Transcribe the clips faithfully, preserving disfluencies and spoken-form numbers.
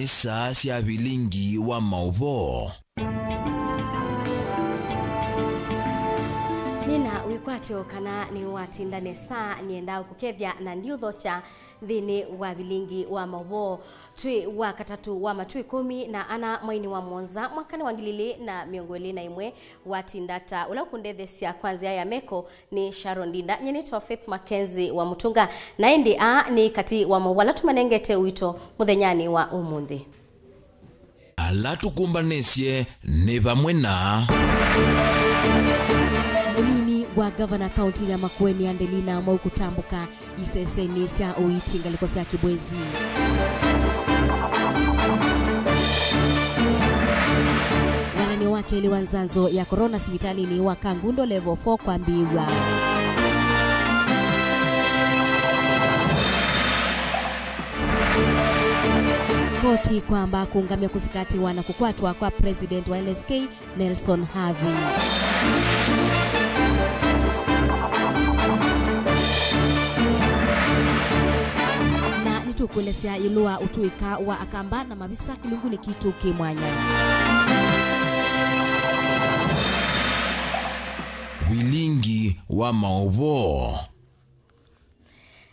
Nĩ saa sya vilingi wa maũvoo. Nĩna wĩkwatyo kana nĩwatinda nesa, nĩendaa kũkethya na ndiũthokya nthĩnĩ wa vilingi wa maũvoo. Twĩ wa katatũ wa matũ ĩkũmi na ana mweinĩ wa mũonza mwakanĩ wa ngili ilĩ na mĩongo ĩlĩ na ĩmwe. Watinda ta ũla ũkũndetheesya kwa nzĩa ya meko nĩ Sharon Ndinda. Nyie nĩtawa Faith Mackenzie wa Mũtũnga, na ĩndĩ aa nĩ katĩ wa maũvoo ala tũmanengete ũito mũthenyanĩ wa ũmũnthĩ. Ala tũkũmbanĩsye nĩ vamwe na. Mũnini wa ngavana kaũntĩnĩ ya Makueni, Andelina Mwau, kũtambũka isesenĩ sya ũiiti ngalĩko sya Kibwezi. Walan'yo wa kelĩ wa nzanzo ya corona sivitalĩnĩ wa Kangundo Level four kwambĩĩw'a. Koti kwamba kũũngamya kũsikatĩwa na kũkwatwa kwa President wa L S K, Nelson Havi. Na nĩtũkũelesya ĩũlũ wa ũtũĩka wa Akamba na mavisa kĩlungunĩ kitũ kĩ mwanya. Vilingi wa maũvoo.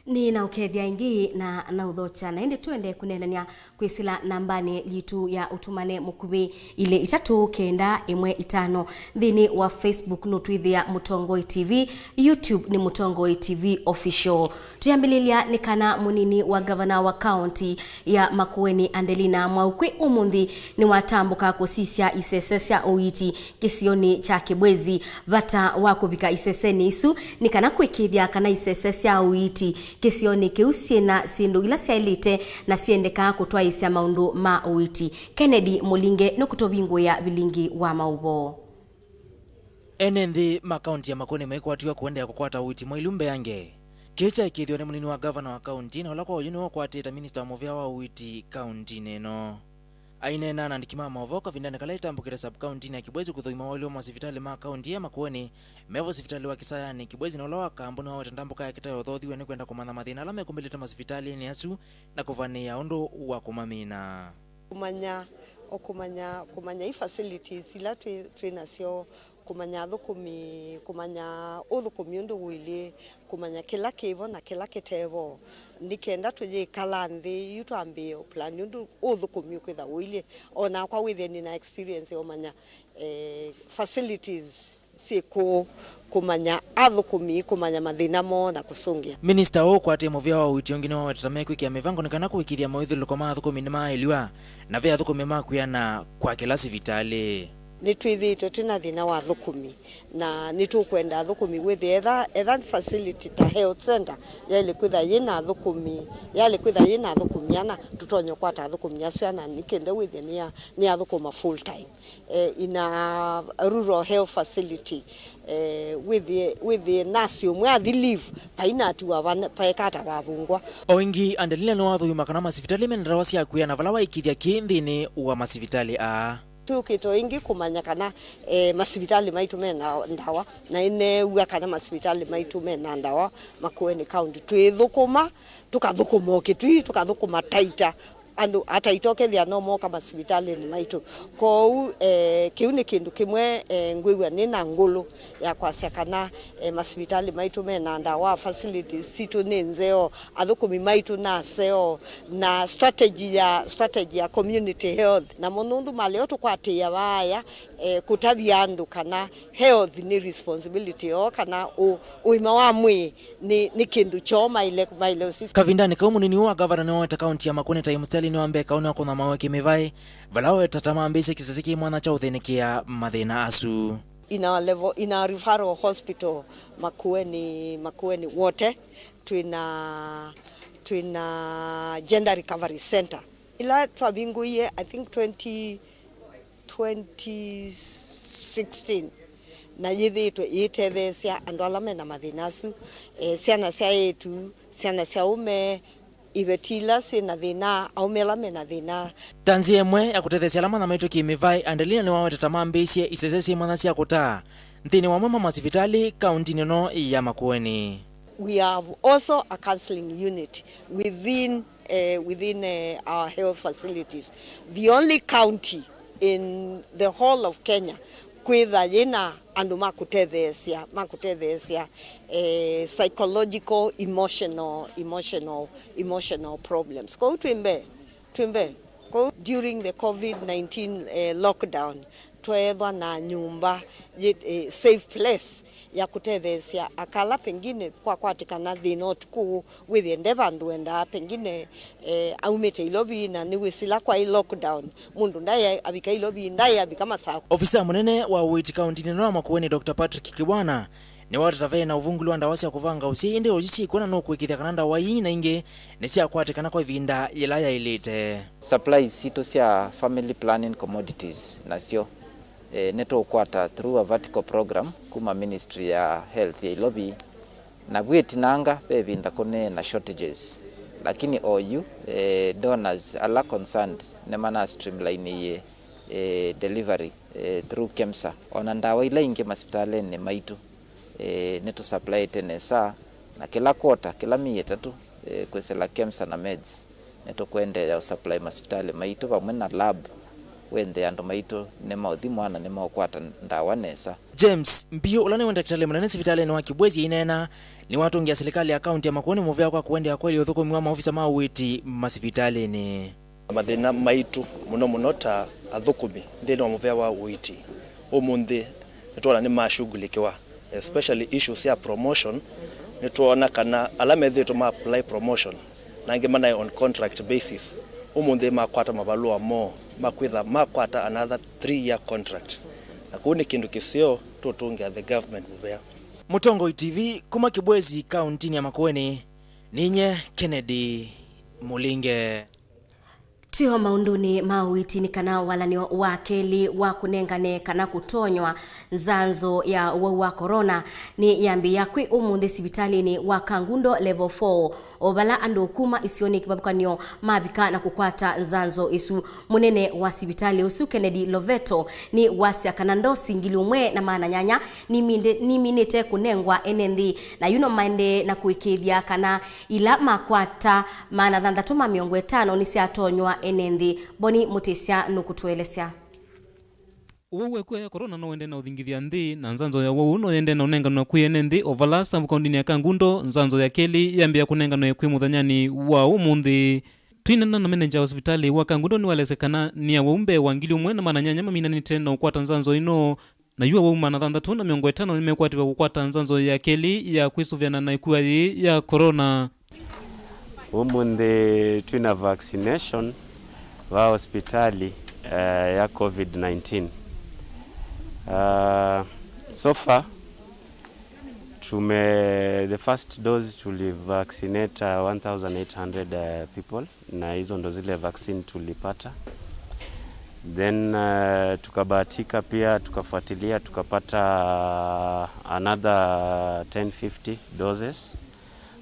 Nĩnaũkethya ĩngĩ na naũthokya, na ĩndĩ tũendee kũneenany'a kwĩsĩla nambanĩ yitũ ya ũtũmane mũkuvĩ, ilĩ itatũ kenda ĩmwe itano. Nthĩnĩ wa Facebook nũtwĩthĩa Mũtongoi T V, YouTube nĩ Mũtongoi T V Official. Tũyambĩlĩlya nĩ kana mũnini wa ngavana wa kaũnti ya Makueni, Andelina Mwau, kwĩ ũmũnthĩ nĩwatambũka kũsisya isese sya ũiiti kĩsionĩ kya Kibwezi. Vata wa kũvika isesenĩ isu nĩ kana kũĩkĩĩthya kana isese sya ũiiti kĩsionĩ kĩu syĩ na syĩndũ ila syaĩlĩte na syendekaa kũtwaĩĩsya maũndũ ma ũiiti. Kennedy Mũlinge nũkũtũvingũĩa vilingi wa maũvoo. Ene nthĩ ma kaũnti ya Makueni maikwatiw'a kũendeea kũkwata ũiiti mwailu mbeange. Kĩĩ kyaĩkĩĩthw'a nĩ mũnini wa ngavana wa kaũnti, na ũla kwa oyu nĩwe ũkwatĩte minista wa mũvĩa wa ũiiti kaũntinĩ ĩno. Aineena na andĩki ma maũvoo kavindanĩ kala ĩtambũkĩte sub-kaũntinĩ ya Kibwezi kũthũima waĩlu wa masivitalĩ ma kaũnti ya Makueni, me vo sivitalĩ wa Kisayanĩ Kibwezi, na ũla wa Kambu nĩwaweta ndambũka ya kĩtayo ũthoothiw'e nĩ kwenda kũmanya mathĩna ala mekumbĩlĩte masivitalĩnĩ asu na kũvanĩĩa ũndũ wa kũmamina. Kũmanya, o kũmanya, kũmanya i facilities ila twĩ, twĩ nasyo, kũmanya athũkũmi, kũmanya ũthũkũmi ũndũ ũilyĩ, kũmanya kĩla kĩvo na kĩla kĩtevo, nĩ kenda tũyĩkala nthĩ yu twambĩĩe plan ũndũ ũthũkũmi ũkwĩtha ũilyĩ. O nakwa wĩthĩe nĩ na experience ya ũmanya, eh, facilities syĩ kũũ, kũmanya athũkũmi, kũmanya mathĩna moo na kũsũngĩa. Minista ũũ ũkwatĩe mũvĩa wa ũiiti ũngĩ nĩwawetete mekwĩkĩa mĩvango nĩ kana kũĩkĩĩthya moithyũlũlũko ma athũkũmi nĩmaaĩlw'a, na ve athũkũmi ma kwĩana kwa kĩla sivitalĩ. Nĩtwĩthĩĩtwe twĩ na thĩna wa athũkũmi, na nĩtũkwenda athũkũmi wĩthĩe etha, etha facility ta health center yaĩle kwĩtha yĩ na athũkũmi, yaĩle kwĩtha yĩ na athũkũmi ana, tũtonye ũkwata athũkũmi asu ana nĩ kenda wĩthĩe nĩya, nĩyathũkũma full time. Eh, in a rural health facility, eh, wĩthĩe, wĩthĩe nasi ũmwe athi leave, painatiwa vane-, paekata vavungwa. O ĩngĩ, Andelina nĩwathũima kana masivitalĩ mena ndawa sya kwĩana vala waĩkĩĩthya kĩ nthĩnĩ wa masivitalĩ aa. Twĩũkĩte o ĩngĩ kũmanya kana, eh, masivitalĩ maitũ mena ndawa, na ĩneew'a kana masivitalĩ maitũ mena ndawa Makueni County. Twĩthũkũma, tũkathũkũma o Kĩtui, tũkathũkũma Taita. Andũ a Taita ũkethĩa no mooka masivitalĩnĩ maitũ. Kwoou, eh, kĩu nĩ kĩndũ kĩmwe, eh, ngwĩw'a nĩ na ngũlũ ya kwasya kana, eh, masivitalĩ maitũ me na ndawa, facilities sitũ nĩ nzeo, athũkũmi maitũ na aseo, na strategy ya, strategy ya community health. Namo nũndũ maleo tũkwatĩĩa vaaya, eh, kũtavya andũ kana health nĩ responsibility yoo, kana ũ-, ũima wa mwĩĩ nĩ, nĩ kĩndũ kyoo maĩle, maĩle ũsisya. Kavindanĩ kau, mũnini ũũ wa ngavana nĩwaweta kaũnti ya Makueni ta ĩ mũsitalĩnĩ wa mbee kaũ nĩ wa kũthamawa kĩmĩvaĩ, vala waweta ta mambĩĩsye kĩsese kĩ mwanya kya ũthĩnĩkĩa mathĩna asu. In our level, in our referral hospital, Makueni, Makueni wote, twĩna, twĩna gender recovery center. Ila twavingũie, I think, twenty, twenty sixteen, na yĩthĩĩtwe ĩitetheesya andũ ala mena mathĩna asu, eh, syana sya eĩtu, syana sya aũme, iveti ila syĩ na thĩna, aũme ala mena thĩna. Ta nzĩa ĩmwe ya kũtetheesya ala mathamaĩtwe kĩ-mĩvaĩ, Andelina nĩwaweta ta mambĩĩsye isese syĩ mwanya sya kũtaa nthĩnĩ wa amwe ma masivitalĩ kaũntinĩ ĩno ya Makueni. We have also a counseling unit within, eh, within, eh, our health facilities. The only county in the whole of Kenya kwĩtha yĩna andũ ma kũtetheesya, ma kũtetheesya, eh, psychological, emotional, emotional, emotional problems. Kwoou twĩ mbee, twĩ mbee. Kwoou during the covid nineteen, eh, lockdown, tweethwa na nyũmba yĩ, eh, safe place ya kũtetheesya aka ala pengine kwakwatĩkana thĩna ũtukũ, wĩthĩe nde vandũ endaa, pengine, eh, aumĩte Ilovi na nĩwĩsĩ ĩla kwaĩ lockdown, mũndũ ndaĩ avika Ilovi, ndaĩ avika Masakũ. Ofisa mũnene wa ũiiti kaũntĩnĩ ĩno ya Makueni, Doctor Patrick Kibwana, nĩwatata ve na ũvungũli wa ndawa sya kũvanga ũsyai, ĩndĩ oyu syĩkw'o na nũkũĩkĩĩthya kana ndawa ii na ingĩ nĩsyakwatĩkana kwa ĩvinda yĩla yaĩlĩte. Supplies sitũ sya family planning commodities nasyo, eh, nĩtũũkwata through a vertical program kuma Ministry ya Health ya Ilovi, na vu ĩtinanga ve ĩvinda kũneena shortages, lakini oyu, eh, donors ala concerned nĩmana streamlineie, eh, delivery, eh, through KEMSA. Ona ndawa ila ingĩ masivitalĩnĩ maitũ, eh, nĩtũsupplyĩte nesa, na kĩla quarter, kĩla myei ĩtatũ, eh, kwĩsĩla KEMSA na meds, nĩtũkũendeea ũsupply masivitalĩ maitũ vamwe na lab, wĩthĩe andũ maitũ nĩmaũthimwa na nĩmaũkwata ndawa nesa. James Mbiũ, ũla nĩwe ndakĩtalĩ mũnene sivitalĩnĩ wa Kibwezi aineena, nĩwatũngĩa silikalĩ ya kaũntĩ ya Makueni mũvea kwa kũendeea kũelya ũthũkũmi wa maovisa ma ũiiti masivitalĩnĩ. Mathĩna maitũ mũno mũno ta athũkũmi nthĩnĩ wa mũvea wa ũiiti ũmũnthĩ nĩtwona nĩmashughulikiwa, especially issues sya promotion. Nĩtwoona kana ala methĩĩtwe ma apply promotion na angĩ manaĩ on contract basis, ũmũnthĩ makwata mavalũa moo makwĩtha makwata another three year contract, na kũu nĩ kĩndũ kĩseo tũtũngĩa the government mũvea. Mũtongoi T V kuma Kibwezi, kaũntĩnĩ ya Makueni, ninyie Kennedy Mũlinge. Twĩ o maũndũnĩ ma ũiiti nĩ kana walanĩo wa kelĩ wa kũnengane kana kũtonywa nzanzo ya ũwau wa corona nĩ yambĩĩa kwĩ ũmũnthĩ sivitalĩnĩ wa Kangundo Level four, o vala andũ kuma isionĩ kĩvathũkany'o mavika na kũkwata nzanzo ĩsu. Mũnene wa sivitalĩ ũsu Kennedy Loveto nĩ wasya kana ndosi ngili ũmwe na maana nyanya niminde-, niminĩte kũnengwa ene nthĩ, na yu no maendee na kũĩkĩĩthya kana ila makwata maana thanthatũ ma mĩongo ĩtano nĩsyatonywa ene nthĩ. Boni Mũtĩsya nũkũtũelesya. Ũwau wa ĩkua ya corona no wende na ũthingithya nthĩ, na nzanzo ya ũwau no yende na ũnenganwa kwĩ ene nthĩ, o vala Sambu kaũndĩnĩ ya Kangundo, nzanzo ya kelĩ yambĩĩa kũnenganwe kwĩ mũthenyanĩ wa ũmũnthĩ. Twĩneena na menenja wa sivitalĩ wa Kangundo nĩwaelesya kana nĩ awau mbee wa ngili ũmwe na maana nyanya maminanĩte na ũkwata nzanzo ĩno, na yu awau maana thanthatũ na mĩongo ĩtano nĩmekwatĩw'a kũkwata nzanzo ya kelĩ ya kwĩsũvĩana na ĩkua yĩĩ ya corona. Ũmũnthĩ twĩna vaccination va hospitali, eh, ya covid nineteen. Ah, so far tume, the first dose tuli vaccinate, uh, one thousand eight hundred, uh, people, na hizo ndo zile vaccine tulipata. Then, uh, tukabahatika pia tukafuatilia tukapata another ten fifty doses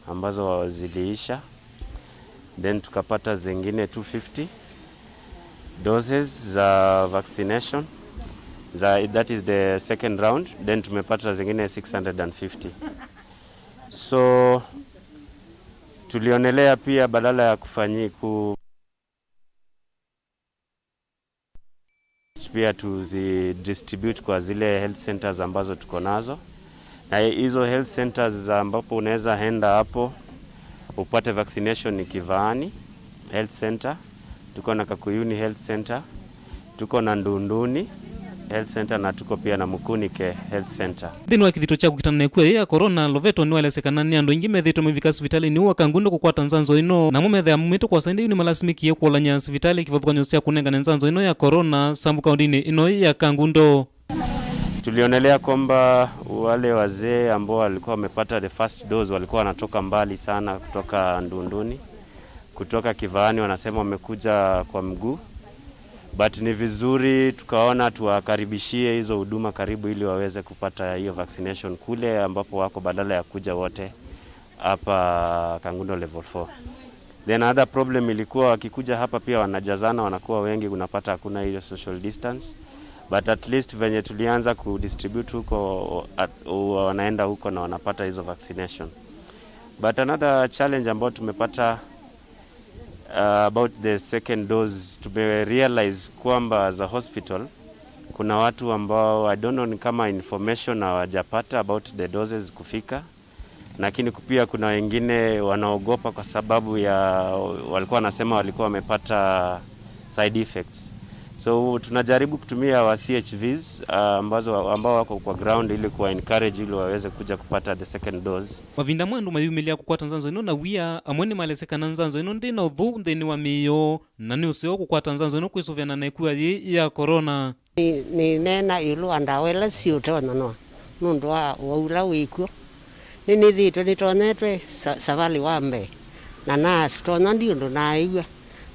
ambazo ziliisha, then tukapata zingine two fifty doses za vaccination za, that is the second round, then tumepata zingine six hundred and fifty. So tulionelea pia badala ya kufanyi-, ku-, pia tuzidistribute kwa zile health centers ambazo tuko nazo, na hizo health centers za ambapo unaweza enda hapo upate vaccination ni Kivaani Health Center, tuko na Kakuyuni Health Center, tuko na Ndunduni Health Center, na tuko pia na Mukunike Health Center. Nthĩnĩ wa kĩthito kya kũkitana na ĩkua yĩĩ ya corona, Loveto nĩwaelesya kana nĩ andũ aingĩ methĩĩtwe maivika sivitalĩnĩ ũũ wa Kangundo kũkwata nzanzo ĩno, namo methĩa maumĩte kũasa, ĩndĩ yu nĩmalasimĩkie kũlany'a sivitalĩ kĩvathũkany'o sya kũnengane nzanzo ĩno ya corona Sambu kaũndĩnĩ ĩno ya Kangundo. Tulionelea kwamba wale wazee ambao walikuwa wamepata the first dose walikuwa wanatoka mbali sana kutoka Ndunduni, kutoka Kivaani, wanasema wamekuja kwa mguu. But ni vizuri tukaona tuwakaribishie hizo huduma karibu ili waweze kupata hiyo vaccination kule ambapo wako badala ya kuja wote hapa Kangundo Level four. Then another problem ilikuwa wakikuja hapa pia wanajazana, wanakuwa wengi, unapata hakuna hiyo social distance. But at least venye tulianza kudistribute huko, at, wanaenda huko na wanapata hizo vaccination. But another challenge ambayo tumepata, uh, about the second dose, tumerealize kwamba as a hospital kuna watu ambao, I don't know, ni kama information hawajapata about the doses kufika, lakini pia kuna wengine wanaogopa kwa sababu ya, walikuwa wanasema walikuwa wamepata side effects. So tunajaribu kutumia our C H Vs, uh, ambazo, ambao wako kwa ground ili kuwa encourage ili waweze kuja kupata the second dose. Mavinda amwe andũ mayumĩlĩa kũkwata nzanzo ĩno na wia, amwe nĩmalesĩ kana nzanzo ĩno ndĩ na ũthũ nthĩnĩ wa mĩĩ yoo, na nĩ ũseo kũkwata nzanzo ĩno kwĩsũvĩana na ĩkua yĩĩ ya corona. Nĩ, nĩneena ĩũlũ wa ndawa ila siũtonyanwa nũndũ wa ũwau ũla wĩ kw'o. Nĩnĩthĩĩtwe nĩtonyetwe sa-, savalĩ wa mbee, na nasitonywa ndi ũndũ naaĩw'a,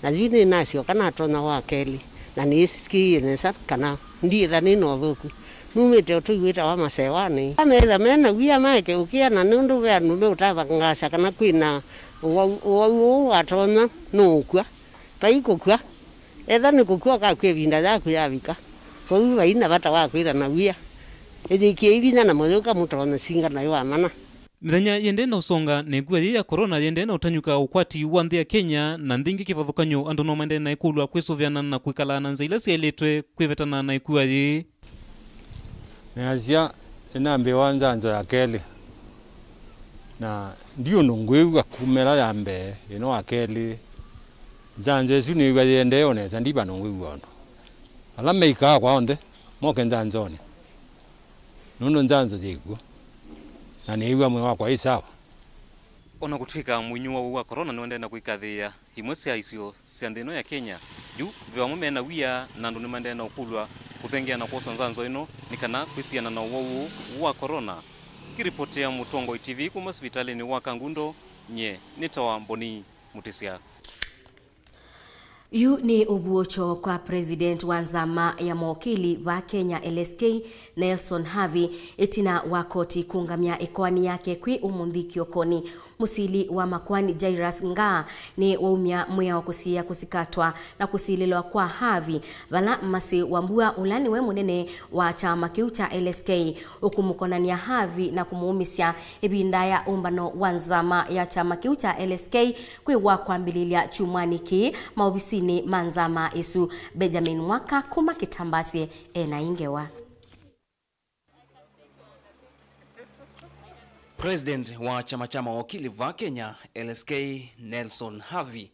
na yu nĩnasyoka natonya wa kelĩ, na nĩĩsikĩĩie nesa kana ndiĩtha nĩ na ũthũku. Numĩte ũtũi wĩtawa masewanĩ. Ameĩtha me na wia maeke ũkĩa, na nũndũ ve andũ meũtavangaasya kana kwĩ na ũwau, ũwau ũũ watonywa nũũkw'a. Vai kũkw'a. Etha nĩ kũkw'a ũkakw'a ĩvinda yaku yavika. Kwoou vai na vata wa kwĩtha na wia. Ĩyĩkĩei vinya na mũyũka mũtonya singa naĩ wa mana. Mĩthenya yĩendee na ũsonga, na ĩkua yĩĩ ya corona yĩendee na ũtanyũka ũkwati wa nthĩ ya Kenya na nthĩ ingĩ kĩvathũkany'o, andũ no maendee na ĩkũlw'a kwĩsũvĩana na kwĩkala na nzĩa ila syaĩlĩtwe kwĩvetana na ĩkua yĩĩ. Nĩasya nĩnambĩĩwa nzanzo ya kelĩ, na ndi ũndũ ngwĩw'a kuma ĩla ya mbee, ĩno wa kelĩ. Nzanzo ĩsu nĩw'a yĩendee o nesa, ndi vandũ ngwĩw'a ũndũ. Ala meikaa kwao nthĩ, moke nzanzonĩ, nũndũ nzanzo yĩ kw'o, na nĩĩw'a mwĩĩ wakwa wĩ sawa. O na kũtw'ĩka mũinyũ wa ũwau wa corona nĩũendee na kũikathĩĩa, imwe sya isio sya nthĩ ĩno ya Kenya yu ve amwe me na wia, na andũ nĩmaendee na ũkũlw'a kũthengeea na kwosa nzanzo ĩno nĩ kana kwĩsiana na ũwau ũũ wa corona. Ngĩripotea Mũtongoi T V kuma sivitalĩnĩ wa Kangundo, nyie nĩtawa Mboni Mũtĩsya. Yu nĩ ũvuũkyo kwa President wa nzama ya mawakili va Kenya, L S K, Nelson Havi, ĩtina wa koti kũũngamya ĩkoani yake kwĩ ũmũnthĩ kĩokonĩ. Mũsili wa makoani Jairus Ngaa nĩ waumya mwĩao kũsiĩĩa kũsikatwa na kũsilĩlwa kwa Havi, vala Mercy Wambua, ũla nĩwe mũnene wa kyama kĩu kya L S K, ũkũmũkonany'a Havi na kũmũũmĩsya ĩvinda ya ũmbano wa nzama ya kyama kĩu kya L S K kwĩw'a kwambĩlĩlya kyumwanĩ kĩĩ maovisinĩ ma nzama ĩsu. Benjamin Mwaka kuma Kĩtambasye ena ĩ ngewa. President wa kyama kya mawakili va Kenya, L S K, Nelson Havi,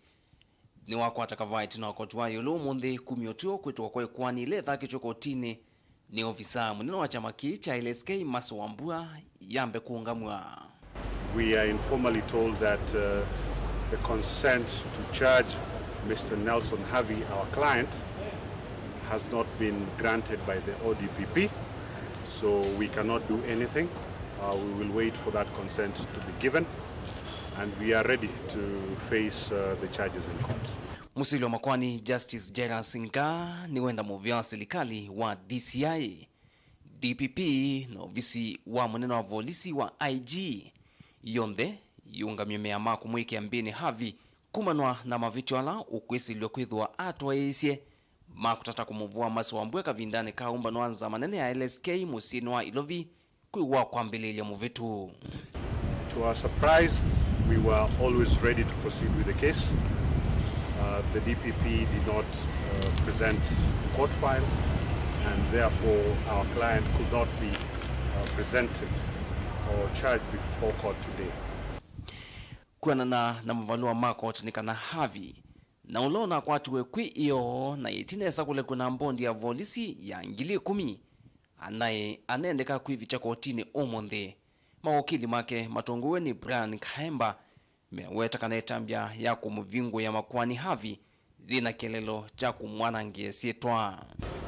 nĩwakwata kavaa ĩtina wa koti wa ĩũlũ ũmũnthĩ kumya ũtw'ĩo kwĩtwa kwa ĩkoani ĩla ĩthakĩtwe kotinĩ nĩ ovisaa mũnene wa kyama kĩĩ kya L S K, Mercy Wambua, yambe kũũngamw'a. We are informally told that, uh, the consent to charge Mister Nelson Havi, our client, has not been granted by the O D P P, so we cannot do anything. Uh, we will wait for that consent to be given, and we are ready to face, uh, the charges in court. Mũsili wa makoani Justice Jairus Ngaa nĩwenda mũvĩa wa silikalĩ wa D C I, D P P na ovisi wa mũnene wa volisi wa I G, yonthe yĩũngamye mea ma kũmwĩkĩa mbĩnĩ Havi kumanwa na mavĩtyo ala ũkwĩsĩlw'a kwĩthĩwa atwaĩĩsye ma kũtata kũmũvũa Mercy Wambua kavindanĩ ka ũmbano wa nzama nene ya L S K mũsyĩnĩ wa Ilovi kwĩw'a kwambĩlĩĩlya mũvĩtu. To our surprise, we were always ready to proceed with the case. Uh, the D P P did not, uh, present the court file, and therefore our client could not be, uh, presented or charged before court today. Kwĩanana na mavalũa ma koti nĩ kana Havi, na ũla ũnakwatiwe kwĩ ĩoo na ĩtina ĩsakũle kwĩna mbondi ya volisi ya ngili ĩkũmi, anaĩ anendeka kwĩvikya kotinĩ ũmũnthĩ. Mawakili make matongow'e nĩ Brian Kaemba meweta kana ĩtambya ya kũmũvingũĩa makoani Havi yĩna kĩeleelo kya kũmwanangĩa syĩtwa.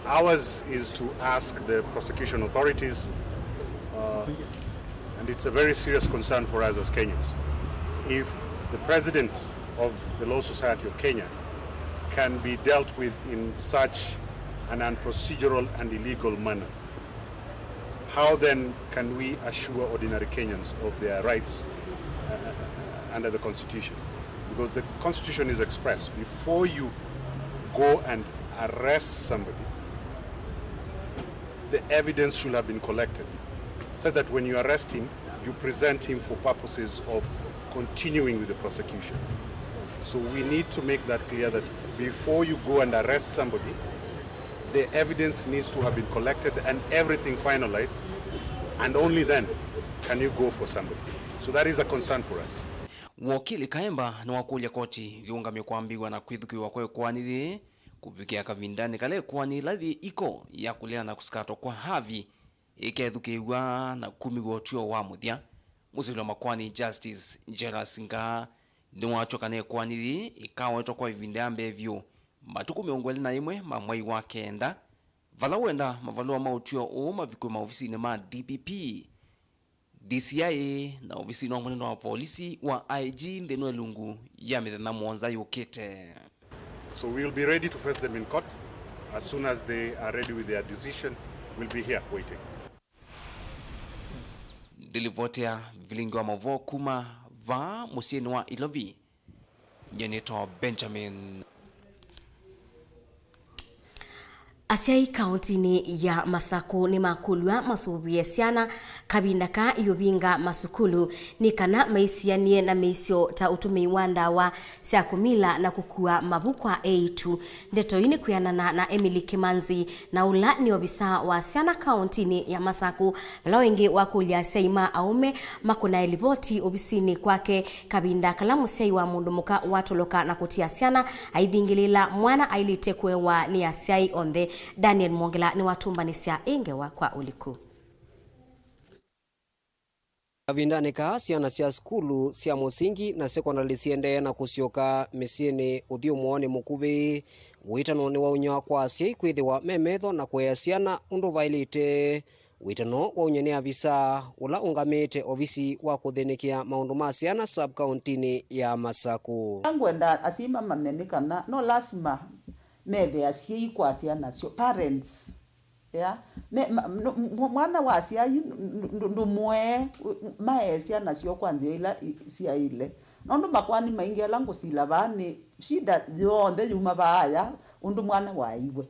Ours is to ask the prosecution authorities, uh, and it's a very serious concern for us as Kenyans, if the president of the Law Society of Kenya can be dealt with in such an unprocedural and illegal manner. How then can we assure ordinary Kenyans of their rights, uh, under the Constitution? Because the Constitution is express. Before you go and arrest somebody, the evidence should have been collected, such that when you arrest him, you present him for purposes of Continuing with the prosecution. So we need to make that clear that before you go and arrest somebody, the evidence needs to have been collected and everything finalized, and only then can you go for somebody. So that is a concern for us. Wakili Kaemba nĩwakũlya koti yĩũngamye kwambĩĩw'a na kwĩthukĩĩwa kwa ĩkoani yĩĩ kũvikĩa kavindanĩ kala ĩkoani ĩla yĩ iko ya kũleana na kũsikatwa kwa Harvey ĩkethukĩĩw'a na kumĩw'a ũtw'ĩo wa mũthya. Mũsili wa makoani Justice Jairus Ngaa nĩwatw'a kana ĩkoani yĩĩ ĩkawetwa kwa ĩvinda ya mbee vyũ matukũ mĩongo ĩlĩ na ĩmwe ma mwei wa kenda, vala wenda mavalũa ma ũtw'ĩo ũũ mavikwe maovisinĩ ma D P P, D C I na ovisinĩ wa mũnene wa volisi wa I G nthĩnĩ wa ĩlungu ya mĩthenya mũonza yũkĩte. So we'll be ready to face them in court. As soon as they are ready with their decision, we'll be here waiting. Ndilivotea vilingi wa mavoo kuma vaa mũsyĩnĩ wa Ilovi. Nyie nĩtawa Benjamin. Asyai kaũntinĩ ya Masakũ nĩmakũlw'a masũvĩe syana kavinda ka iũvinga masukulu nĩ kana maisianĩe na mĩisyo ta ũtũmĩi wa ndawa sya kũmila na kũkua mavu kwa eĩtu. Ndeto ii nĩ kwĩanana na Emily Kimanzi, na ũla nĩ ovisaa wa syana kaũntinĩ ya Masakũ, vala wengĩ wakũlya asyai ma aũme makũnae livoti ovisinĩ kwake kavinda kala mũsyai wa mũndũ mũka watoloka na kũtia syana aithingĩlĩĩla mwana ailĩte kũewa nĩ asyai onthe. Daniel Mwongela nĩwatũmbanĩsya ĩ ngewa kwa ũliku. Kavindanĩ kaa, syana sya sukulu sya mũsingi na sekondalĩ siendee na kũsyoka mĩsyĩnĩ. Ũthyũmũonĩ mũkuvĩ, wĩtano nĩwaũnywa kwa asyai kwĩthĩwa me metho na kũea syana ũndũ vaĩlĩte. Wĩtano waũnywa nĩ avisa ũla ũngamĩte ovisi wa kũthĩnĩkĩa maũndũ ma syana sub-kauntinĩ ya Masakũ. Ngwenda asyai mamanye nĩ kana no lasima methe asyai kwa syana syoo, parents. Yeah. Me, ma, no, mw-, mwana wa asyai ndũ-, ndũ-, ndũmũee, u-, u-, maee syana syoo kwa nzĩa ila i-, syaĩle. Nũndũ makoani maingĩ ala ngũsila vaa nĩ shida yonthe yuma vaaya ũndũ mwana waeiwe.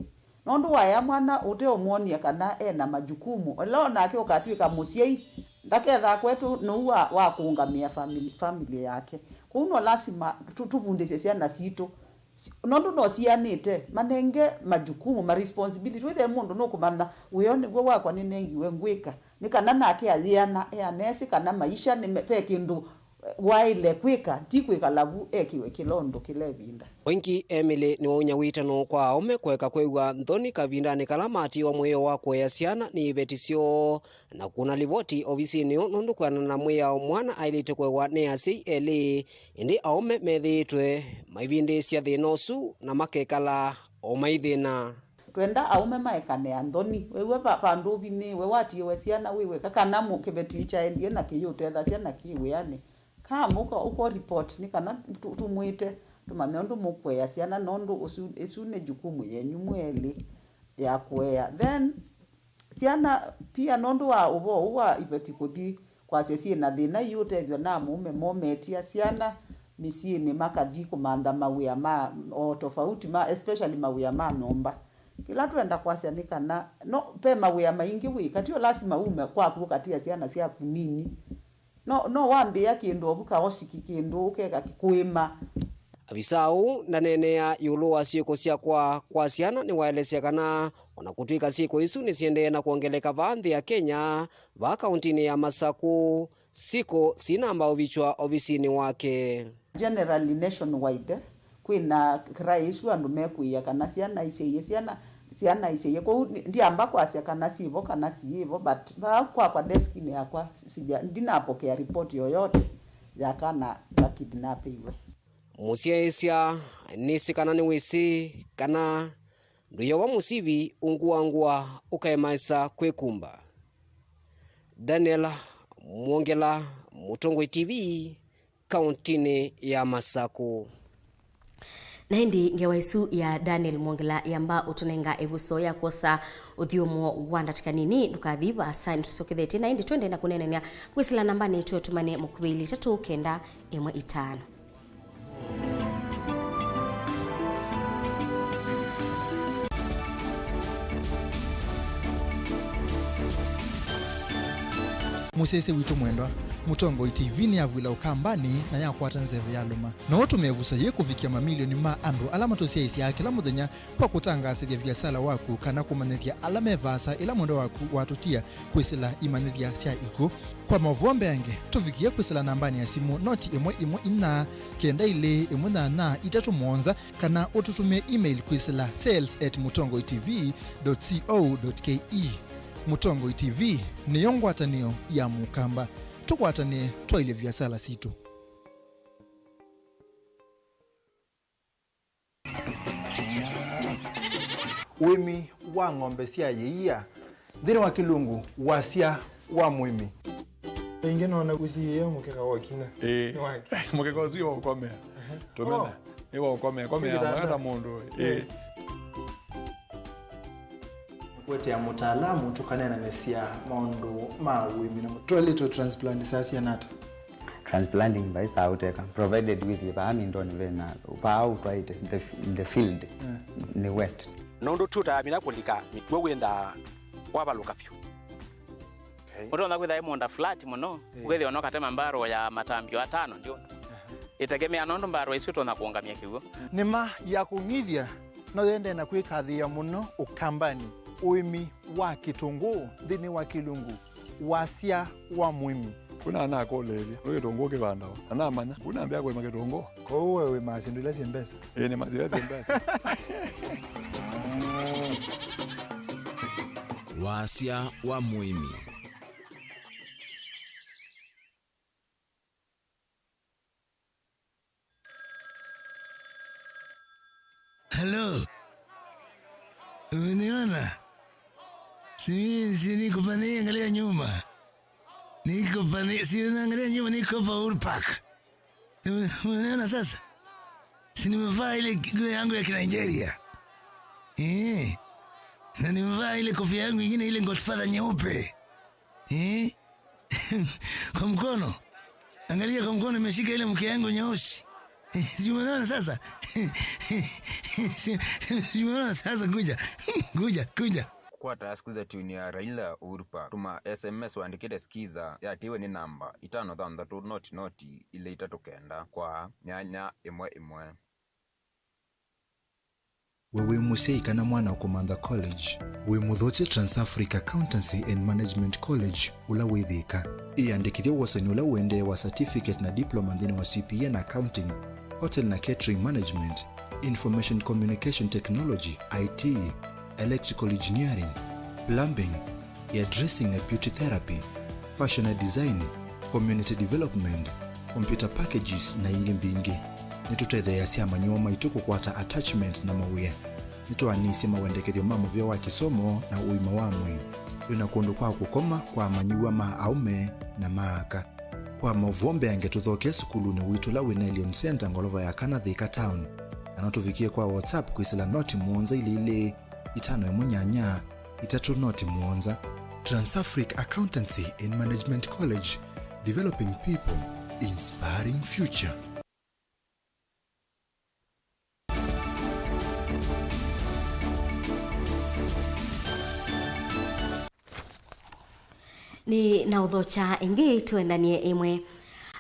Nũndũ waea mwana ũteũmwonia kana e na majukumu, ĩla o nake ũkatw'ĩka mũsyai, ndakethaa kwetũ nũu wa, wa kũũngamĩa family, family yake. Kwoou no lasima tũ-, tũvundĩsye syana sitũ. Nũndũ no sianĩte, manenge majukumu, ma responsibility. Wĩthĩe mũndũ nũkũmanya, wĩoo nĩw'o wakwa nĩnengiwe ngwĩka, nĩ kana nake ayĩana, eana esĩ kana maisha nĩ me-, ve kĩndũ, eh, waĩle kwĩka, ti kwĩkala vu ekĩwe kĩla ũndũ kĩla ĩvinda. Oingi Emily nĩwaũnya wĩtano kwa aũme kũeka kwĩw'a nthoni kavindanĩ kala matiĩwa mwĩao wa kũea syana nĩ iveti syoo. Na kũna livoti ovisinĩ ũũ nũndũ kwĩanana na mwĩao mwana aĩlĩte kũewa nĩ asyai elĩ, ĩndĩ aũme methĩĩtwe maivindĩĩsya thĩna ũsu na makekala o maithĩna. Twenda aũme maekanĩa nthoni. Wĩw'e va-, vandũ ũvinyĩĩwe, watiĩwe syana wĩ weka, kana mũ-, kĩveti kyaendie na kĩyĩũtethasya na kĩ wĩanĩ, kaa mũka ũko report nĩ kana tũ-, tũmwĩte, tũmanye ũndũ mũkũea syana, nũndũ ũsu, ĩsu nĩ jukumu yenyu mwĩ elĩ ya kũea. Then, syana pia, nũndũ wa ũvoo ũũ wa iveti kũthi kwasya syĩ na thĩna, iũtethw'a na amũũme moo metia syana mĩsyĩnĩ makathi kũmantha mawĩa ma o tofauti ma, especially mawĩa ma nyũmba. Kĩla twenda kwasya nĩ kana no, ve mawĩa maingĩ wĩka, ti o lasima ume kwaku ũkatia syana syaku nini. No, no wambĩĩa kĩndũ ovu kaosiki kĩndũ ũkeka kĩkũĩma. Avisa ũũ ndaneenea ĩũlũ wa syĩko sya kwaa kwa syana, nĩwaelesya kana o na kũtw'ĩka syĩko isu nĩsiendee na kwongeleka vaa nthĩ ya Kenya, vaa kaũntinĩ ya Masakũ, syĩko sinamba ũvikywa ovisinĩ wake. Generally nationwide, kwĩna cry ĩsu andũ mekũĩa kana syana isyaie, syana, syana isyaie. Kwoou ndi-, ndiamba kwasya kana syĩvo kana siĩvo, but vaa kwakwa deskinĩ yakwa sija-, ndinapokea report yoyote ya kana kakidnapĩiwe. Mũsyaĩĩsya nĩsĩ kana nĩwĩsĩ kana ndũyawa mũsivi ũngũangũa ũkaemaĩsa kwĩkumba. Daniel Mwongela, Mũtongoi T V, kaũntinĩ ya Masakũ. Na ĩndĩ ngewa ĩsu ya Daniel Mwongela yamba ũtũnenga ĩvuso ya kwosa ũthyũmũo wa ndatĩka nini. Ndũkathi vaasa, nĩtũsyokethetye na ĩndĩ twende na kũneenany'a kwĩsĩla nambanĩ twĩ ũtũmane mũkuvĩli itatũ kenda ĩmwe itano. Mũsyaĩĩsya witũ mwendwa, Mũtongoi T V nĩyavw'ĩla Ũkambanĩ na yakwata nzeve ya lũma. No ũtũme ĩvuso yĩĩ kũvikĩa mamilioni ma andũ ala matũsyaĩĩsyaa kĩla mũthenya kwa kũtangaasĩthya viasala waku kana kũmanyĩthya ala me vaasa ĩla mwendwa waku watũtia kwĩsĩla imanyĩthya sya ikw'ũ. Kwa maũvoo mbeange, tũvikĩe kwĩsĩla nambanĩ ya simũ noti ĩmwe ĩmwe inya, kenda ilĩ, ĩmwe nyanya, itatũ mũonza, kana ũtũtũmĩe email kwĩsĩla sales at mũtongoi T V dot co dot K E. Mũtongoi T V nĩyo ngwatanĩo ya Mũkamba. Tũkwatanĩe twaĩlye viasala sitũ. Ũĩmi wa ng'ombe sya yĩia, nthĩnĩ wa Kĩlungu, wasya wa mũĩmi. Ĩngĩ nona ũsiĩĩe mũkeka wa ũkina. Ĩĩ. Nĩ wake. Mũkeka ũsu nĩ wa ũkomea. Tũmena. Oh. Nĩ wa ũkomea. Komea. Singitanda. Mwana mũndũ. Ĩĩ. Ĩĩ. Nĩkũetea mũtaalamu tũkaneenanĩsya maũndũ ma ũĩmi na mũ-, twaĩlĩtwe transplant saa siana ata? Transplanting vai saa ũteka, provided wĩthĩe vaa mindonĩ vena, vaa ũtwaĩte, the f-, the field, yeah, nĩ wet. Nũndũ tũtamina kũlika mĩkw'ũ wĩnthaa wavalũka vyũ. Okay. Ũtonya kwĩtha ĩ mũũnda flat mũno, eh, ũkethĩwa no katema mbarũ ya matambio atano ndio. Aha. Ĩtegemea nũndũ mbarũ isu ũtonya kũũngamya kĩw'ũ. Nĩma ya kũng'ithya no yendee na kwĩkathĩĩa mũno Ũkambanĩ, ũĩmi wa kĩtũngũũ nthĩnĩ wa Kĩlungu, wasya wa mũĩmi. Kuna anakũlĩĩlya, nĩ kĩtũngũũ kĩvandawa? Anamanya, kuna ambĩa kũĩma kĩtũngũũ. Kwoou we wĩmaa syĩndũ ila syĩ mbesa? Ĩĩ, nĩmaa syĩndũ ila syĩ mbesa. Wasya wa mũĩmi. Halo. Umeniona? Si, si niko pale, angalia nyuma. Niko pale, si unaangalia nyuma, niko hapa Uhuru Park. Ume-, umeniona sasa? Si nimevaa ile nguo yangu ya Kinigeria? Eh. Na nimevaa ile kofia yangu ingine, ile Godfather nyeupe. Eh? Kwa mkono. Angalia kwa mkono, nimeshika ile mke yangu nyeusi. Si umeona sasa? Si, si umeona sasa? Kuja. Kuja, kuja. Kũkwata skiza tune ya Raila Uhuru Park, tũma S M S wandĩkĩte skiza yatiwe nĩ namba itano thanthatũ noti noti ilĩ itatũ kenda kwa nyanya ĩmwe ĩmwe. We wĩ mũsyai kana mwana ũkũmantha college? Wĩ mũthokye Trans-Africa Accountancy and Management College ũla wĩ Thika. Ĩyandĩkĩthye wosani ũla ũendee wa certificate na diploma nthĩnĩ wa C P A na accounting, hotel na catering management, information communication technology, I T, electrical engineering, plumbing, hairdressing and beauty therapy, fashion and design, community development, computer packages, na ingĩ mbingĩ. Nĩtũtetheeasya amanyĩw'a maitũ kũkwata attachment na mawĩa. Nĩtwaanĩsye mawendekethyo ma mũvĩa wa kĩsomo na ũima wa mwĩĩ. Twĩ na kũndũ kwa kũkoma kwa amanyĩw'a ma aũme na ma aka. Kwa maũvoo mbeange, tũthokee sukulunĩ witũ ũla wĩ Nelion Center, ngolova ya kana, Thika Town. Kana ũtũvikĩe kwa WhatsApp kwĩsĩla noti mũonza ilĩ ilĩ, itano ĩmwe nyanya, itatũ noti mũonza. Trans-Africa Accountancy and Management College, developing people, inspiring future. Nĩ na ũthokya ĩngĩ, tũendanie ĩmwe.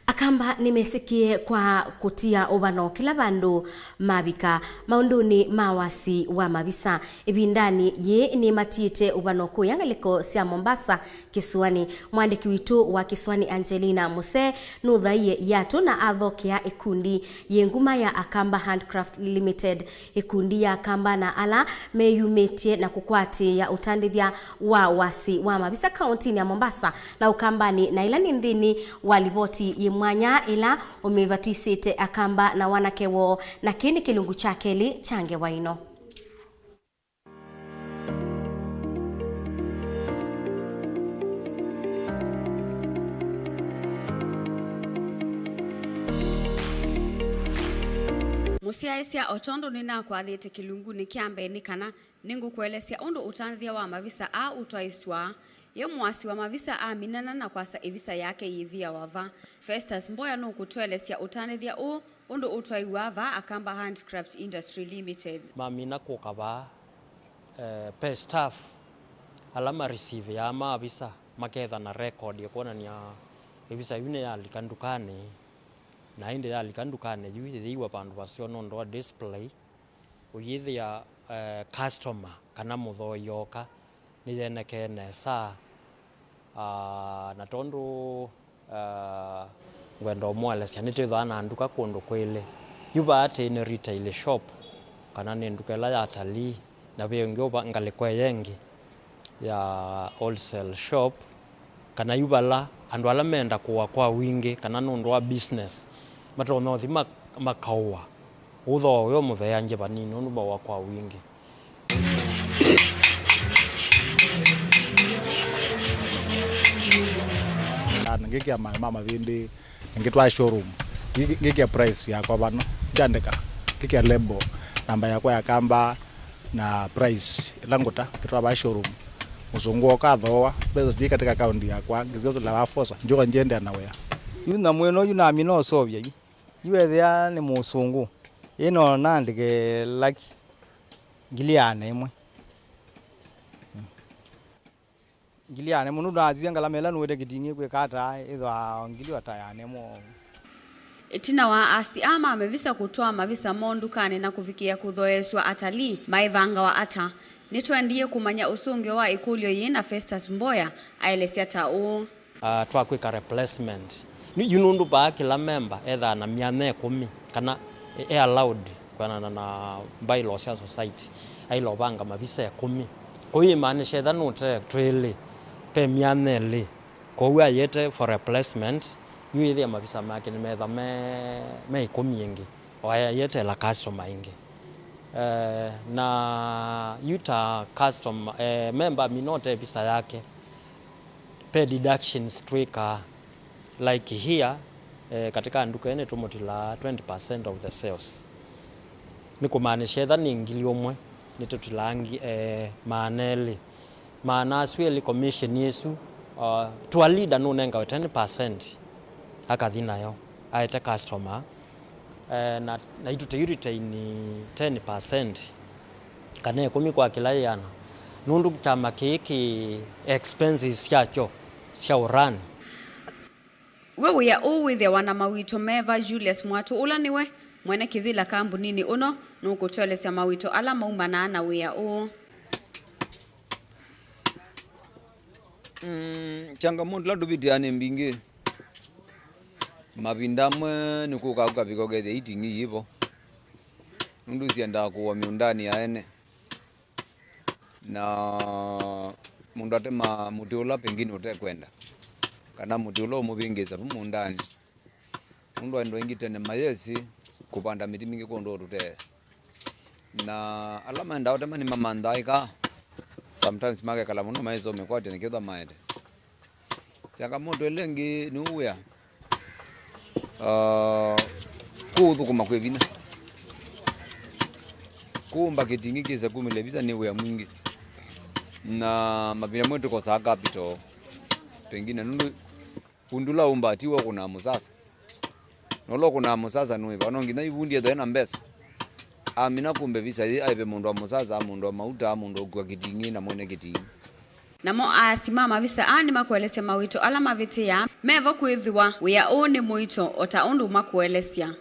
Akamba nĩmesĩkie kwa kũtia ũvano kĩla vandũ mavika maũndũnĩ ma wasi wa mavisa. Ĩvindanĩ yĩĩ nĩmatiĩte ũvano kũya ngalĩko sya Mombasa, kĩsũanĩ. Mwandĩki witũ wa kĩsũanĩ Angelina Muse nũthaie iatũ na athokea ĩkundi yĩ nguma ya Akamba Handcraft Limited, ĩkundi ya Akamba na ala meyumĩtye na kũkwatĩĩa ũtandĩthya wa wasi wa mavisa kaũntĩnĩ ya Mombasa na Ũkambanĩ, na ĩla nĩ nthĩnĩ wa livoti yĩ mwanya ĩla ũmĩvatisĩte Akamba na wanake woo, na kĩĩ nĩ kĩlungu kya kelĩ kya ngewa ĩno. Mũsyaĩĩsya, o tondũ nĩnakwathĩte kĩlungunĩ kya mbee, nĩ kana nĩngũkũelesya ũndũ ũtandĩthya wa mavisa aa ũtwaĩsw'a. Ye mũasi wa mavisa aminana na kwasa ĩvisa yake yĩviawa va. Festus Mboya nũkũtũelesya ũtandĩthya ũũ ũndũ ũtwaiw'a va Akamba Handcraft Industry Limited. Mamina kũka vaa, eh, pe staff ala ma receive-aa maavisa maketha na record ya kwonania Ĩvisa yu nĩyalika ndukanĩ, na ĩndĩ yalika ndukanĩ yu yĩyĩiwa vandũ vaseo nũndũ wa display. Ũyĩthĩa, eh, customer kana mũthooĩ oka nĩyenekee nesa. Ah, na tondũ, ah, ngwenda ũmũelesya, nĩtwĩthĩawa na nduka kũndũ kwĩlĩ. Yu vaa tĩ nĩ retail shop, kana nĩ nduka ĩla ya atalii, na ve ũngĩ ũva ngalĩko ĩyo ĩngĩ ya wholesale shop, kana yu vala andũ ala menda kũũa kwa wingĩ, kana nũndũ wa business, matonya ũthi ma-, makaũa. Ũthooa ũyũ mũtheeangye vanini, nũndũ maũa kwa wingĩ. Na ngĩkĩa maĩ ma mavĩndĩ, ngĩtwaa showroom, ngĩ-, ngĩkĩa price yakwa vano, ngyandĩka, ngĩkĩa label, namba yakwa ya kamba, na price ĩla ngũta, ngĩtwaa vaa showroom. Mũsũngũ oka athooa, mbesa syĩ katika account yakwa, ngĩsyothela vaa fosa, njoka ngyendea na wĩa. Yu nyamũ ĩno yu namina ũseũvya yu. Yu ethĩa nĩ mũsũngũ, ĩno naandĩke laki ngili ĩana ĩmwe. Ngili ĩana ĩmwe, nũndũ nasisya ngalama ĩla nũĩte kĩting'ĩ kwĩka ata, ĩthwa ngili o ta ĩana ĩmwe. Ĩtina wa asi aa ma mavisa kũtwaa mavisa moo ndukanĩ na kũvikĩĩa kũthoeesw'a atalii, maĩvangawa ata? Nĩtwaendie kũmanya ũsũngĩo wa ĩkũlyo yĩĩ, na Festus Mboya aelesya ta ũũ. Ah, twa kwĩka replacement. Nĩ yu nũndũ vaa kĩla memba ethaa na myanya ĩkũmi, kana e, e allowed kwĩanana na bylaw sya society, aĩle ũvanga mavisa ĩkũmi. Kwoou yĩmaanisha ethĩa nũte twĩlĩ, ve myanya ĩlĩ. Kwoou ayĩte for replacement, yu yĩthĩa mavisa make nĩmetha me, me ĩkũmi ĩngĩ, o ayĩte ĩla customer ĩngĩ. Eh, na yu ta customer, eh, memba amina ũte visa yake, ve deductions twĩkaa. Like here, eh, katika nduka ĩno nĩtũmũtilaa twenty percent of the sales. Nĩ kũmaanisha ethĩa nĩ ngili ũmwe, nĩtũtilaa ngi-, eh, maana elĩ. Maana asu elĩ commission ĩsu, uh, tour leader nũnengawe ten percent akathi nayo, aete customer. Eh, na, na itũ tũi retain ten percent, kana ĩkũmi kwa kĩla yĩana, nũndũ kyama kĩĩ kĩ expenses syakyo sya ũrani. We wĩa ũũ wĩthĩawa na mawĩto meva? Julius Mwatũ, ũla nĩwe mwene kĩvĩla kambuninĩ ũno, nũkũtũelesya mawĩto ala maumanaa na wĩa ũũ. Mm, changamoto ila tũvĩtĩaa nĩ mbingĩ. Mavinda amwe nĩkũkaa kũkavika ũkethĩa iting'i yĩvo, nũndũ syendaa kũũa mĩũndanĩ ya ene, na mũndũ atema mũtĩ ũla pengine ũtekwenda, kana mũtĩ ũla ũmũvĩngĩĩsa vu mũũndanĩ. Nũndũ andũ aingĩ tene mayesĩ kũvanda mĩtĩ mingĩ kwondũ ũtũtee. Na ala maendaa ũtema nĩmamanthaa ĩka. Sometimes makekala mũno maisome kwatya nĩkĩthwa maete. Changamoto ĩla ĩngĩ nĩ wĩa. Ah, kũu ũthũkũma kwĩ vinya. Kũũmba kĩting'ĩ kĩse kumĩle visa nĩ wĩa mwingĩ. Na mavinda amwe tũkosaa capital. Pengine nũndũ fundi ũla ũũmbaa tiwe ũkũnaa mũsasa. Na ũla ũkũnaa mũsasa nũĩva, no nginya ivundi ethwe ena mbesa. Amina kumbe visa yĩ aĩve mũndũ wa mũsasa, mũndũ wa mauta, mũndũ wa ũkua kĩting'ĩ na mwene kĩting'ĩ. Namo aasi ma mavisa aa nĩmakũelesya mawĩto ala mavĩtĩaa mevo kwĩthĩwa wĩa ũũ nĩ mũito o ta ũndũ makũelesya.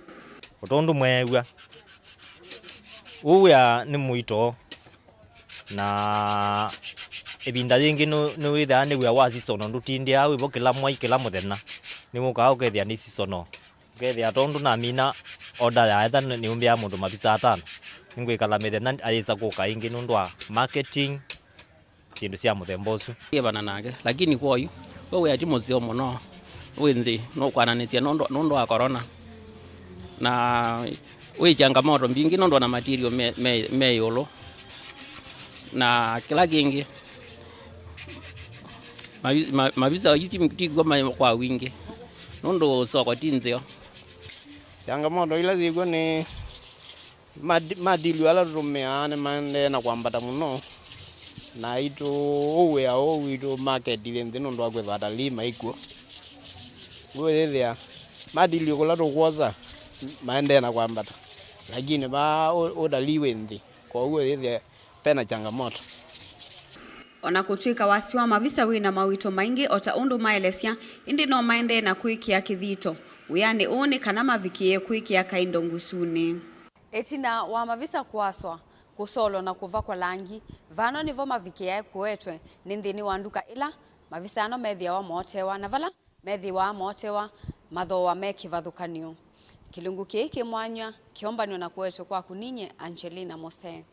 O ta ũndũ mweew'a, ũũ wĩa nĩ mũito. Na ĩvinda yĩngĩ nũ-, nĩwĩthĩaa nĩ wĩa wa season, ndũtindĩaa wĩvo kĩla mwai, kĩla mũthenya. Nĩwũkaa ũkethĩa nĩ seasonal. Ũkethĩa tondũ namina order ya etha nĩ-, nĩũmbĩaa mũndũ mavisa atano, nĩngwĩkala mĩthenya ayĩsa kũka ĩngĩ nũndũ wa marketing, syĩndũ sya mũthemba ũsu. Ĩvana nake, lakini kwa oyu, we wĩa ti mũseo mũno, wĩ nthĩ, nũkwananĩsya nũndũ, nũndũ wa corona. Na wĩ changamoto mbingĩ nũndũ ona material me, me, me ĩũlũ. Na kĩla kĩngĩ, mavi-, ma-, mavisa ayu ti, ti kw'o me kwa wingĩ, nũndũ soko ti nzeo. Changamoto ila syĩkw'o nĩ mad-, madilio ala tũtũmĩaa nĩmaendee na kwambata mũno, na itũ, ũũ wĩa ũũ witũ market yĩ nthĩ nũndũ wa kwĩthwa atalii maikw'o. Ũyĩthĩa madilio kũla tũkwosa maendee na kwambata, lakini vaa ũ-, ũtalii wĩ nthĩ, kwoou ũyĩthĩa vena changamoto. O na kũtw'ĩka wasyo wa mavisa wĩ na mawĩto maingĩ o ta ũndũ maelesya, ĩndĩ no maendee na kwĩkĩa kĩthito wĩanĩ ũũ nĩ kana mavikĩĩe kwĩkĩa kaindo ngusunĩ. Ĩtina wa mavisa kũaswa, kũsolwa na kũvakwa langi, vano nĩvo mavikĩae kũetwe nĩ nthĩnĩ wa nduka ĩla mavisa ano methĩawa mootewa na vala methĩwa mootewa mathooa me kĩvathũkany'o. Kĩlungu kĩĩ kĩ mwanya kĩombanw'a na kũetwe kwaku ninyie Angelina Mose.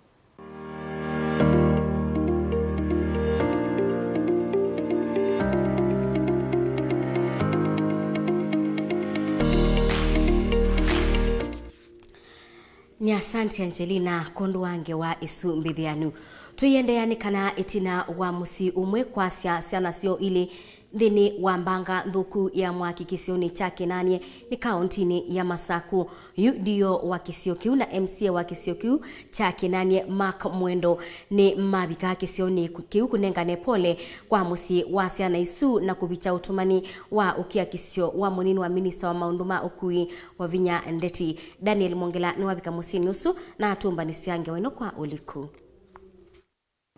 Nĩ asante Angelina kwondũ wa ngewa ĩsu mbĩthĩanu. Tũiendeea nĩ kana ĩtina wa mũsyĩ ũmwe kwasya syana syoo ilĩ nthĩnĩ wa mbanga nthũku ya mwaki kĩsionĩ kya Kĩnanie nĩ kaũntinĩ ya Masaku. Yu D O wa kĩsio kĩu na M C A wa kĩsio kĩu kya Kĩnanie, Mark Mwendo, nĩ mavika kĩsionĩ kĩu kũnengane pole kwa mũsyĩ wa syana isu na kũvikya ũtũmani wa ũkiakisyo wa mũnini wa minista wa maũndũ ma ũkui Wavinya Ndeti. Daniel Mwongela nĩwavika mũsyĩnĩ ũsu na atũmbanĩsya ngewa ĩno kwa ũliku.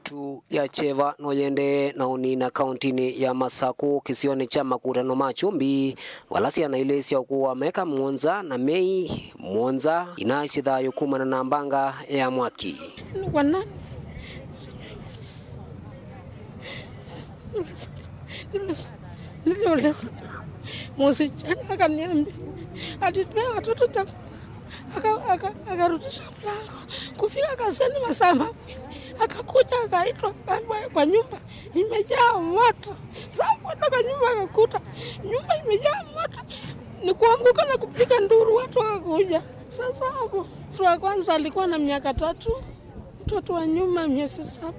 Mĩtĩ ya kyeva no yĩendee na ũnina kaũntinĩ ya Masaku kĩsionĩ kya makutano ma Kyumbi, vala syana ilĩ sya ũkũũ wa meka mũonza na mei mũonza inaasye thayũ kumana na mbanga ya mwaki. Kwa nani? Niliuliza, niliuliza, niliuliza msichana akaniambia ati tuwe watoto chakula. Aka- aka- akarudisha mlango. Kufika kazini masaa mawili, akakuja akaitwa kwa, kwa nyumba imejaa moto. Saa kwenda kwa nyumba akakuta nyumba imejaa moto, ni kuanguka na kupiga nduru, watu wakakuja. Sasa hapo mtoto wa kwanza alikuwa na miaka tatu, mtoto wa nyuma miezi saba,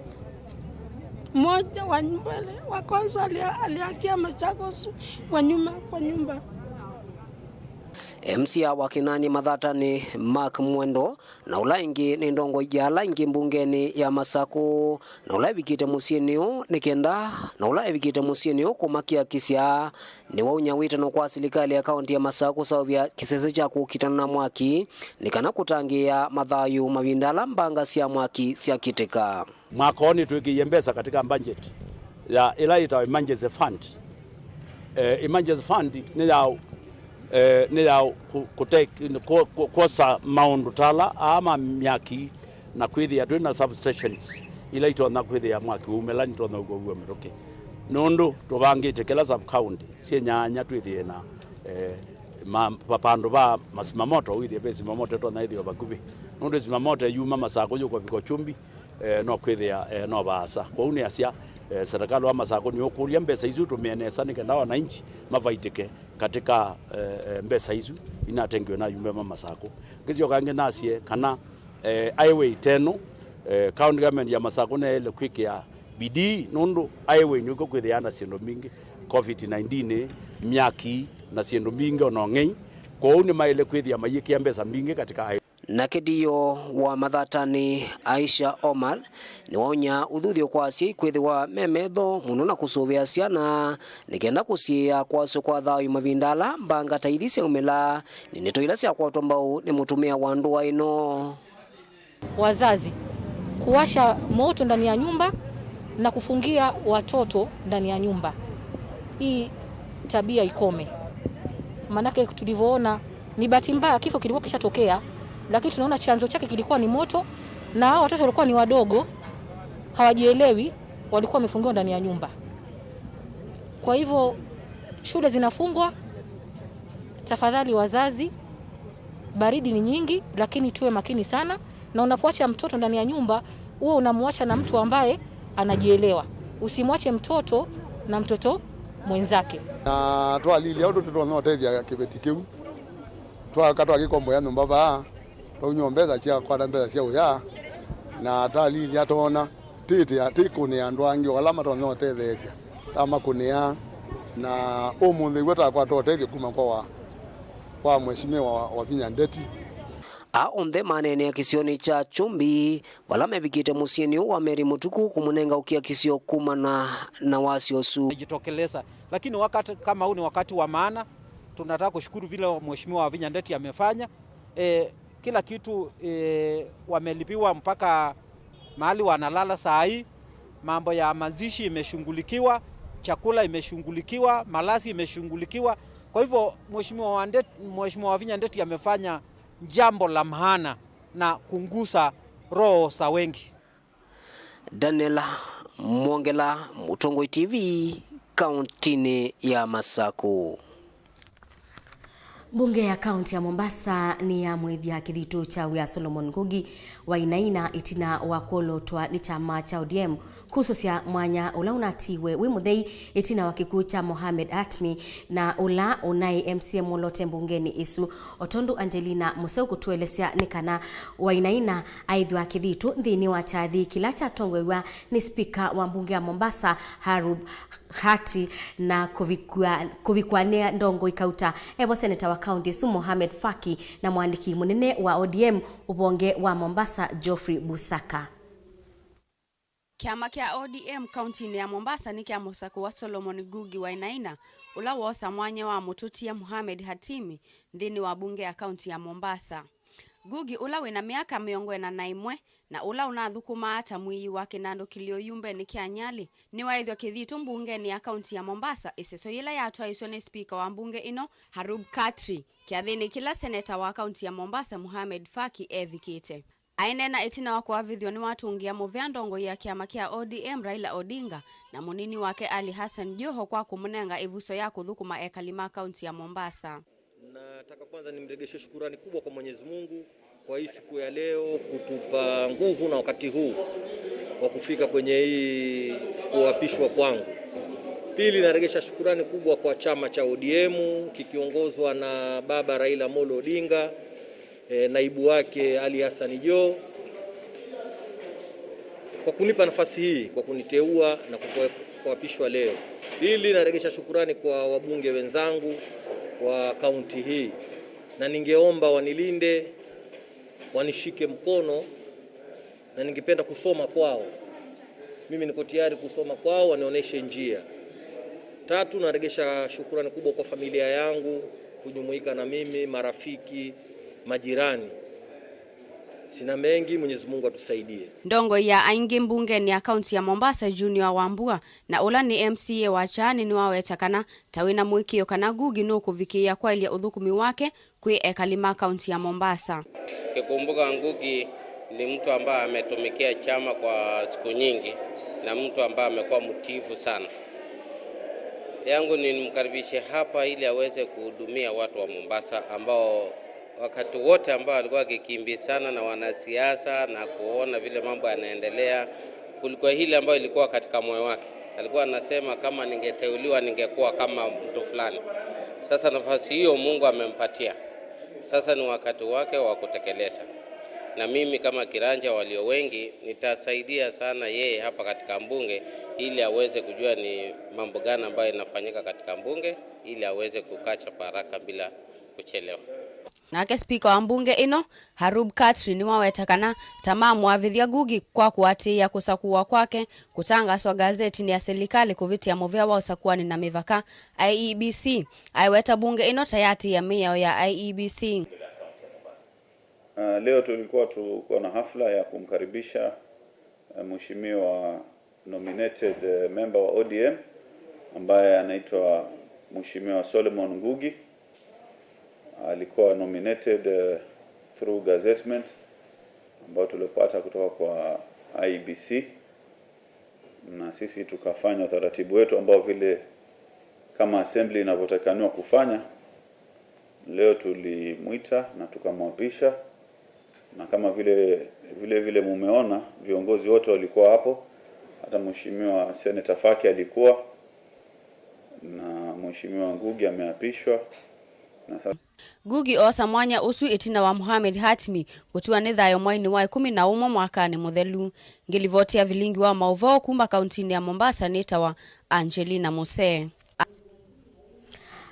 mmoja wa nyumba ile wa kwanza alia- aliakia Machakos kwa nyuma kwa nyumba. M C A wa Kĩnanie Mathatanĩ, Mark Mwendo, na ũla ĩngĩ nĩ ndongoi ya ala ĩngĩ mbungenĩ ya Masaku, na ũla evikĩte mũsyĩnĩ ũũ nĩ kenda, na ũla evikĩte mũsyĩnĩ ũũ kũmakiakisya, nĩwaunya wĩtano kwa silikalĩ ya kaũnti ya Masaku kũseũvya kĩsese kya kũkitana na mwaki, nĩ kana kũtangĩĩa mathayũ mavinda ala mbanga sya mwaki syakitĩka. Mwaka ũũ nĩtwĩkĩie mbesa katika budget ya ĩla yĩtawa emergency fund. Eh, emergency fund nĩ ya, eh, nĩ ya ku- kũte- ku- ku- kwosa maũndũ ta ala aa ma myaki na kwĩthĩa twĩ na substations ila itonya kwĩthĩa mwaki waumĩla nĩtonya ũkũvua mĩtũkĩ. Nũndũ tũvangĩte kĩla sub county syĩ nyanya twĩthĩe na, eh, ma- va- vandũ va masima moto, wĩthĩe ve sima moto ĩtonya ĩthĩwa vakuvĩ. Nũndũ sima moto yuma Masaku yũkũvika Kyumbi, eh, no kwĩthĩa, eh, no vaasa. Kwoou nĩasya, eh, serikali wa Masaku nĩũkũlya mbesa isu tũmĩe nesa nĩ kenda wananchi mavaitĩke katika, eh, eh, mbesa isu inatengiwe na ayumbe ma Masaku. Ngĩsyoka ĩngĩ nasye kana, eh, highway teno, eh, county government ya Masaku neele kwĩkĩa bidii nũndũ highway nĩkw'o kwĩthĩaa na syĩndũ mbingĩ, covid nineteen, myaki na syĩndũ mbingĩ ona ũng'ei. Kwoou nĩmaĩle kwĩthĩa mayĩkĩa mbesa mbingĩ katika highway. Nake D O wa Mathatanĩ, Aisha Omar, nĩwaũnya ũthuthyo kwa asyai kwĩthĩwa me metho mũno na kũsũvĩa syana nĩ kenda kũsiĩĩa kwasyo kwa thayũ mavinda ala mbanga ta ithi syaumĩla, nĩ ndeto ila syakwatwa mbau nĩ mũtumĩa wa ndũa ĩno. Wazazi kuwasha moto ndani ya nyumba na kufungia watoto ndani ya nyumba. Hii tabia ikome. Maanake tulivyoona ni bahati mbaya kifo kilikuwa kishatokea, lakini tunaona chanzo chake kilikuwa ni moto, na hao watoto walikuwa ni wadogo, hawajielewi, walikuwa wamefungiwa ndani ya nyumba. Kwa hivyo shule zinafungwa, tafadhali wazazi, baridi ni nyingi, lakini tuwe makini sana. Na unapoacha mtoto ndani ya nyumba, huwa unamwacha na mtu ambaye anajielewa. Usimwache mtoto na mtoto mwenzake. Na twalilya ũndũ tũtonya ũtethya kĩveti kĩu. Twaka twakĩkomboya nyũmba vaa, twaunywa mbesa sya kwata mbesa sya ũya, na twalilya twoona tĩtĩa tĩkũnĩa andũ angĩ o ala matonya ũtetheesya, tamakũnĩa, na ũmũnthĩ w'o takwata ũtethyo kuma kwa wa, kwa Mheshimiwa wa, Wavinya Ndeti. Aa onthe maneenea kĩsionĩ kya Kyumbi, vala mevikĩte mũsyĩnĩ ũũ wa Mary Mũtuku kũmũnenga ũkiakisyo kumana na wasyo ũsu. Jitokeleza. Lakini wakati kama huu ni wakati wa maana, tunataka kushukuru vile Mheshimiwa Wavinya Ndeti amefanya. E, kila kitu, e, wamelipiwa mpaka mahali wanalala saa hii. Mambo ya mazishi imeshughulikiwa, chakula imeshughulikiwa, malazi imeshughulikiwa. Kwa hivyo, Mheshimiwa wa Ndet-, Mheshimiwa Wavinya Ndeti amefanya jambo la maana na kungusa roho za wengi. Daniel Mwongela, Mũtongoi T V, kauntinĩ ya Masaku. Mbunge ya kaunti ya Mombasa nĩyamwĩthya kĩthitũ kya wĩa Solomon Ngugi Wainaina ĩtina wa kwolotwa nĩ kyama kya O D M kũsũsya mwanya ũla ũnatiiwe wĩ mũthei ĩtina wa kĩkw'ũ kya Mohamed Hatmi, na ũla ũnaĩ M C A mwolote mbungenĩ ĩsu. O tondũ Angelina Museu kũtũelesya nĩ kana Wainaina aĩthw'a kĩthitũ nthĩnĩ wa kyathi kĩla kyatongoew'a nĩ spika wa mbunge ya Mombasa, Harub Hati, na kũvikwa, kũvikwa nĩ ndongoi kauta evo seneta wa kaunti ĩsu Mohamed Faki na mwandĩki mũnene wa O D M ũvonge wa Mombasa Geoffrey Busaka. Kyama kya O D M kauntinĩ ya Mombasa nĩkyamũsakũa Solomon Ngugi Wainaina, ũla woosa mwanya wa mũtũtie Mohamed Hatimi nthĩnĩ wa mbunge ya kaunti ya Mombasa. Ngugi, ũla wĩna myaka mĩongo ĩna na ĩmwe na ũla ũnathũkũmaa ta mwĩi wa kĩnandũ kĩlĩ ũyumbenĩ kya Nyali, nĩwaĩthw'a kĩthitũ mbungenĩ ya kaunti ya Mombasa, ĩseso yĩla yatwaĩswe nĩ spika wa mbunge ĩno, Harub Khatri, kyathĩnĩ kĩla seneta wa kaunti ya Mombasa, Mohamed Faki, evikĩte. Aineena ĩtina wa kũavĩthw'a nĩwatũngĩa mũvea ndongoi ya kyama kya O D M Raila Odinga na mũnini wake Ali Hassan Joho kwa kũmũnenga ĩvuso ya kũthũkũma ekali ma kaunti ya Mombasa. Nataka kwanza nimregeshe shukurani kubwa kwa Mwenyezi Mungu kwa hii siku ya leo kutupa nguvu na wakati huu wa kufika kwenye hii kuapishwa kwangu. Pili, naregesha shukurani kubwa kwa chama cha O D M kikiongozwa na baba Raila Amolo Odinga, eh, naibu wake Ali Hassan Joho, kwa kunipa nafasi hii, kwa kuniteua na kukwe-, kuapishwa leo. Pili, naregesha shukurani kwa wabunge wenzangu wa kaunti hii, na ningeomba wanilinde, wanishike mkono, na ningependa kusoma kwao. Mimi niko tayari kusoma kwao, wanionyeshe njia. Tatu, naregesha shukurani kubwa kwa familia yangu kujumuika na mimi, marafiki, majirani. Sina mengi, Mwenyezi Mungu atusaidie. Ndongoi ya aingĩ mbungenĩ ya kaunti ya Mombasa, Junior Wambua, na ũla nĩ M C A wa Kyaani, nĩwaweta kana ta wĩna mũĩkĩĩo kana Ngugi nũkũvikĩĩa kwaĩlya ũthũkũmi wake kwĩ ekali ma kaunti ya Mombasa. Kikumbuka Ngugi ni mtu ambaye ametumikia chama kwa siku nyingi na mtu ambaye amekuwa mtiifu sana. Yangu ni nimkaribishe hapa ili aweze kuhudumia watu wa Mombasa ambao wakati wote ambao alikuwa akikimbizana na wanasiasa na kuona vile mambo yanaendelea, kulikuwa hili ambayo ilikuwa katika moyo wake. Alikuwa anasema, "Kama ningeteuliwa, ningekuwa kama mtu fulani." Sasa nafasi hiyo Mungu amempatia. Sasa ni wakati wake wa kutekeleza. Na mimi kama kiranja walio wengi, nitasaidia sana yeye hapa katika mbunge ili aweze kujua ni mambo gani ambayo inafanyika katika mbunge ili aweze kukaa chapa haraka bila kuchelewa. Nake spika wa mbunge ĩno, Harub Khatri, nĩwaweta kana ta mamũavĩthya Ngugi kwa kũatĩĩa kũsakũwa kwake kũtangaswa ngazetinĩ ya silikalĩ kũvĩtĩa mũvea wa ũsakũanĩ na mĩvaka, I E B C. Aiweta mbunge ĩno ta yaatĩĩa mĩao ya I E B C. Ah, leo tulikuwa tuko na hafla ya kumkaribisha, eh, Mheshimiwa nominated, eh, member wa O D M ambaye anaitwa Mheshimiwa Solomon Ngugi. Alikuwa nominated, eh, through gazettement ambayo tulipata kutoka kwa I E B C, na sisi tukafanya utaratibu wetu ambao vile kama assembly inavyotakaniwa kufanya. Leo tulimwita na tukamwapisha, na kama vile, vile, vile mumeona, viongozi wote walikuwa hapo, hata Mheshimiwa Senator Faki alikuwa, na Mheshimiwa Ngugi ameapishwa, na sa- Ngugi oosa mwanya ũsu ĩtina wa Mohamed Hatmi kũtiwa nĩ thayũ mweinĩ wa ĩkũmi na ũmwe mwakanĩ mũthelu. Ngĩlivoti ya vilingi wa maũvoo kuma kauntinĩ ya Mombasa nĩtawa Angelina Musee.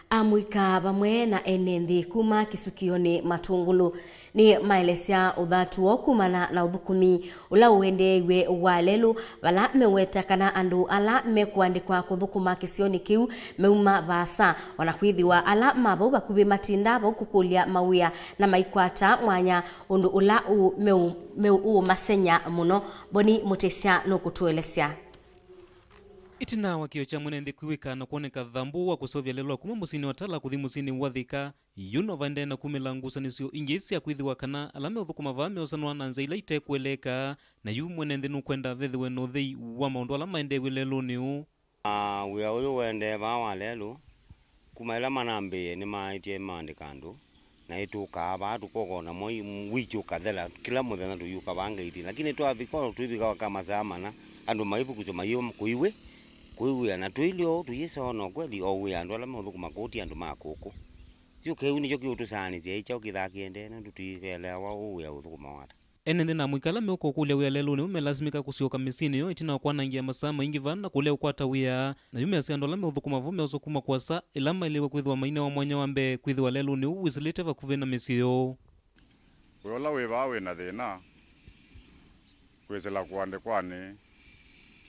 Amũika vamwe na ene nthĩ kuma kĩsukĩonĩ Matũngũlũ nĩmaelesya ũthatu woo kumana na ũthũkũmi ũla ũendeeiw'e wa lelũ, vala meweta kana andũ ala mekũandĩkwa kũthũkũma kĩsionĩ kĩu meuma vaasa, o na kwĩthĩwa ala ma vau vakuvĩ matindaa vau kũkũlya mawĩa na maikwata mwanya, ũndũ ũla ũ-, meũ-, meũ-, ũũmaseng'ya mũno. Boni Mũtĩsya nũkũtũelesya. Ĩtina wa kĩo kya mwene nthĩ kwĩw'ĩka na kwoneka thambu wa kũseũvya lelũ wa kuma mũsyĩnĩ wa Tala kũthi mũsyĩnĩ wa Thika, yu no vaendee na kumĩla ngusanĩsyo ingĩ sya kwĩthĩwa kana ala meũthũkũma vaa meosanwa na nzĩa ila itekũeleeka, na yu mwene nthĩ nũkwenda vethĩwe na ũthei wa maũndũ ala maendeew'e lelũnĩ ũũ. Na wĩa ũyũ ũendee vaa wa lelũ, kuma ĩla manambĩĩe nĩmaaĩtye maandĩka andũ, na ĩtũkaa vaa tũkoka o namo i-, wiki ũkathela, kĩla mũthenya tũyũka vaa ngeitini. Lakini twavika o twĩvika ka masaa mana, andũ maivukusya mayĩwa kũiw'ĩ, kũiw'ĩa, na tũilyĩ oou tũyĩsĩ o na ũkweli o wĩa andũ ala meũthũkũma kũu ti andũ ma kũkũ. Yu kĩu nĩkyo kĩũtũsaanĩsya ĩ kyaũ kĩthaa kĩendee, nũndũ tũieleawa ũũ wĩa ũthũkũmawa ata. Ene nthĩ na amũika ala meũka ũkũlya wĩa lelũnĩ ũũ melasimĩka kũsyoka mĩsyĩnĩ yoo ĩtina wa kwanangĩa masaa maingĩ vaa na kũlea ũkwata wĩa, na yu measya andũ ala meũthũkũma vo meoswa kuma kũasa ĩla maĩlĩwe kwĩthĩwa mainewa mwanya wa mbee kwĩthĩwa lelũnĩ ũũ wĩsĩlĩte vakuvĩ na mĩsyĩ yoo. Wĩa ũla wĩ vaa wĩ na thĩna kwĩsĩla kũandĩkwanĩ.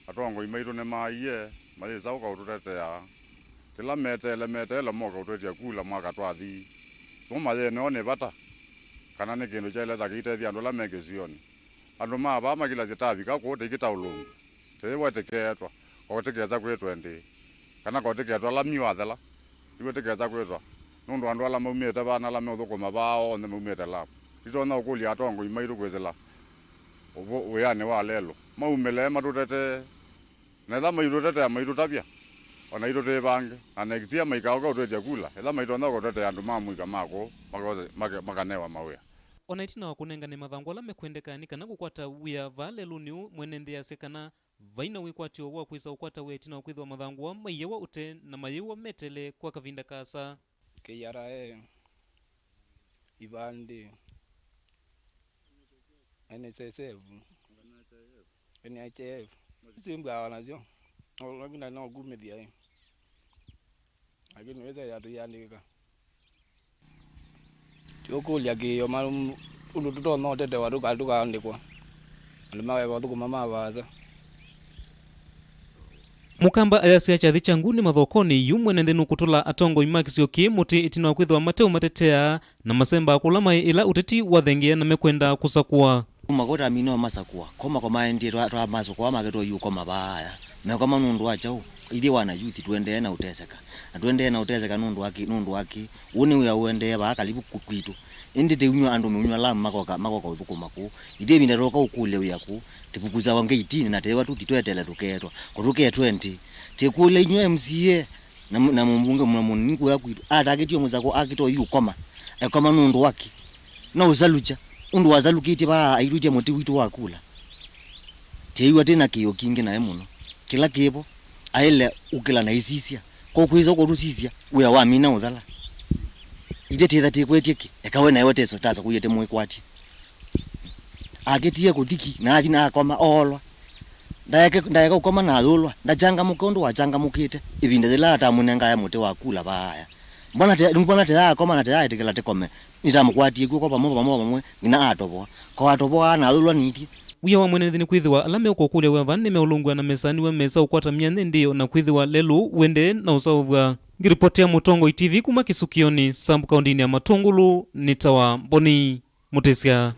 Atongoi maitũ nĩmaaie, mayĩsa ũka ũtũtetea. Kĩla meteele, meteele moka ũtwetya kula mwaka twathi. Mo mayene o nĩ vata, kana nĩ kĩndũ kyaĩle ta kĩitethya andũ ala me kĩsionĩ. Andũ ma vaa makilasya tavika kũũ tĩkĩ ta ũlũngu, tĩyĩwa tĩkeetwa, o tĩkesa kwĩtwa ĩndĩĩ, kana ko tĩketwa lami wathela. Iw'e tĩkesa kwĩtwa, nũndũ andũ ala maumĩte vaa na ala meũthũkũma vaa onthe maumĩte Lamu. Nĩtonya ũkũlya atongoi maitũ kwĩsĩla ũvũ-, wĩanĩ wa lelũ, maumĩle matũtetee. Na ĩla maitũtetea, maitũtavya, o naitũ twĩvange, na next year maikaũka ũtwetya kula, ĩla maitonya kũtetea andũ ma mũika ma kũũ, makose-, make-, makanewa mawĩa. O na ĩtina wa kũnengane mathangũ ala mekwendeka nĩ kana kũkwata wĩa vaa lelũnĩ ũũ, mwene nthĩ asya kana vai na wĩkwatyo wa kwĩsa ũkwata wĩa ĩtina wa kwĩthĩwa mathangũ aa maiyewa ũtee na mayĩw'a meteele kwa kavinda kaasa. K R A, ivandĩ, N S S F, N H I F. Simbwaa nasyo, lakini no kumĩthya ĩ. Lakini wĩsa yatũyandĩka. Tũkũlya kĩĩo ma-, ũndũ tũtonya ũtetewa tũka-, tũkaandĩkwa. Andũ maweva ũthũkũma ma vaasa. Mũkamba ayasya kyathĩ kya nguni mathokonĩ, yu mwene nthĩ nũkũtũla atongoi ma kĩsio kĩĩ mũtĩ ĩtina wa kwĩthĩwa mateũmatetea na masembaa kũla maĩ ĩla ũteti wathengea na mekwenda kũsakũa. Kuma kũtamina masakũa, koma kwa maendie twa, twa masakũa make twa yu koma vaaya. Mekoma nũndũ wa kyaũ? Ithyĩ wana yuthi tũendee na ũteseka. Na tũendee na ũteseka nũndũ wa kĩ, nũndũ wa kĩ? Ũũ nĩ wĩa ũendee vaa kalivu ku-, kwitũ. Ĩndĩ tĩunywa andũ meũnywa lamu makoka, makoka ũthũkũma kũu. Ithyĩ ĩvinda twoka ũkũlya wĩa kũu, tĩvukusawa ngeitinĩ na tĩĩwa tũthi tweteele tũkeetwa. Ko tũketwe ntĩ. Tĩkũlya inyuĩ M C A na mũ-, na mũmbunge mũna mũnini kũya kwitũ. Atakĩtie mũsako akĩtwa yu ũkoma. Ekoma nũndũ wa kĩ? No ũsalukya. Ũndũ wasalukĩtye vaa aitwĩtye mũtĩ witũ wa kula. Tĩĩw'a twĩ na kĩĩo kingĩ naĩ mũno. Kĩla kĩ vo, aĩle ũkĩla na ĩsisya. Ko kwĩsa ũkũtũsisya, wĩa wamina ũthela. Ithyĩ twĩtha twĩkwetye kĩ? Eka we naĩwe teso tasa kũiete mũĩkwatye. Akĩtie kũthi ki, na athi na akoma, oolwa. Ndaeke, ndaeka ũkoma na ayũlwa. Ndachangamũke ũndũ wachangamũkĩte ĩvinda yĩla atamũnengae mũtĩ wa kula vaaya. Mbona te, mbona te akoma na te aetĩkĩla tĩkome? Nĩtamũkwatie kw'oko vamwe, vamwe, vamwe, nginya atovoa. Ko atovoaa na ayũlwa nithyĩ. Wĩa wa mwene nthĩ nĩ kwĩthĩwa ala meũka ũkũlya wĩa vaa nĩmeũlũngw'a na mesaanĩw'a mesa ũkwata myanya ĩndĩ o na kwĩthĩwa lelũ ũendee na ũseũvw'a. Ngĩripotia Mũtongoi T V kuma Kĩsukĩonĩ, Sub kaũndĩnĩ ya Matũngũlũ, nĩtawa Mboni Mũtĩsya.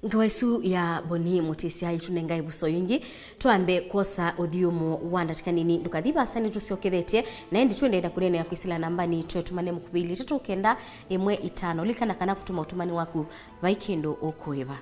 Ngewa ĩsu ya Mboni Mũtĩsya ĩtũnengae ĩvuso yĩngĩ. Twambe kwosa ũthyũmũ wa ndatĩka nini, ndũkathi vaasa, nĩtũsyokethetye, na ĩndĩ tũendee na kũneenea kwĩsĩla nambanĩ tweũtũmane mũkuvĩ ilĩ itatũ kenda ĩmwe itano. Lilikana kana kũtuma ũtũmani waku vai kĩndũ ũkũĩva.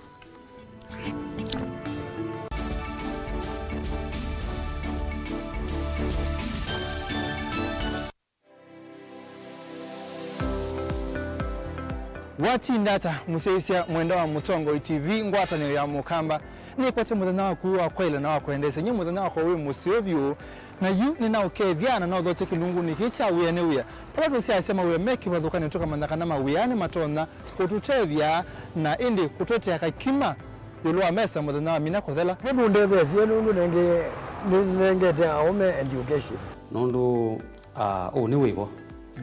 Watinda ata, mũsyaĩĩsya mwenda wa Mũtongoi T V, ngwatanĩo ya Mũkamba? Nĩkwete mũthenya waku wa kwaĩla na wa kwendeesya, nyie mũthenya wakwa wĩ mũseo vyũ, na yu nĩnaũkethya na naũthokya kĩlungunĩ kĩĩ kya wĩa nĩ wĩa, vala tũsyaasya mawĩa me kĩvathũkanĩo, tũkamanya kana mawĩa nĩmatonya kũtũtethya na ĩndĩ kũtũetea kakima ĩũlũ wa mesa mũthenya wa mina kũthela. Nĩmũndetheesye nũndũ nenge-, nĩnengete aũme education. Nũndũ, ah, ũũ nĩ wĩvo,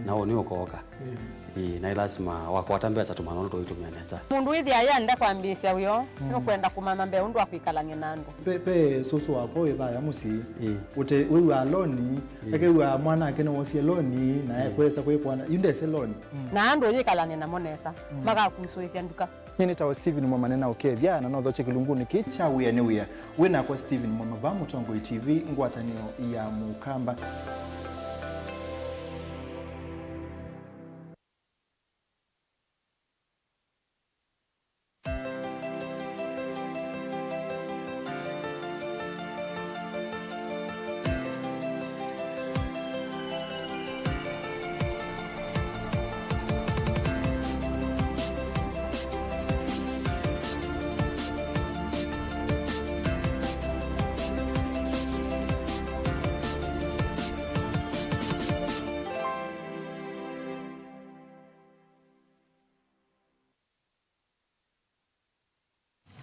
na ũũ nĩ ũkooka. Ĩĩ, na ĩ lasima wakwata mbesa tũmanya ũndũ tũitũmĩa nesa. Mũndũ wĩthĩa ayenda kwambĩĩsya wĩoo, nũkwenda kũmanya mbee ũndũ wa kwĩkalany'a na andũ. Ve, ve sũsũ wakwa wĩ vaya mũsyĩ. Ĩĩ. Ũte, wĩw'aa loni, ĩĩ, akew'aa mwana ake nĩwosie loni, na ekwesa kwĩkwana, yu ndese loni. Na andũ yĩkalany'a namo nesa, makakusũĩsya nduka. Nyie nĩtawa Stephen Mwamane na ũkethya, na nothokye kĩlungunĩ kĩĩ kya Wĩa nĩ Wĩa. Wĩ nakwa Stephen Mwamava, Mũtongoi T V, ngwatanĩo ya Mũkamba.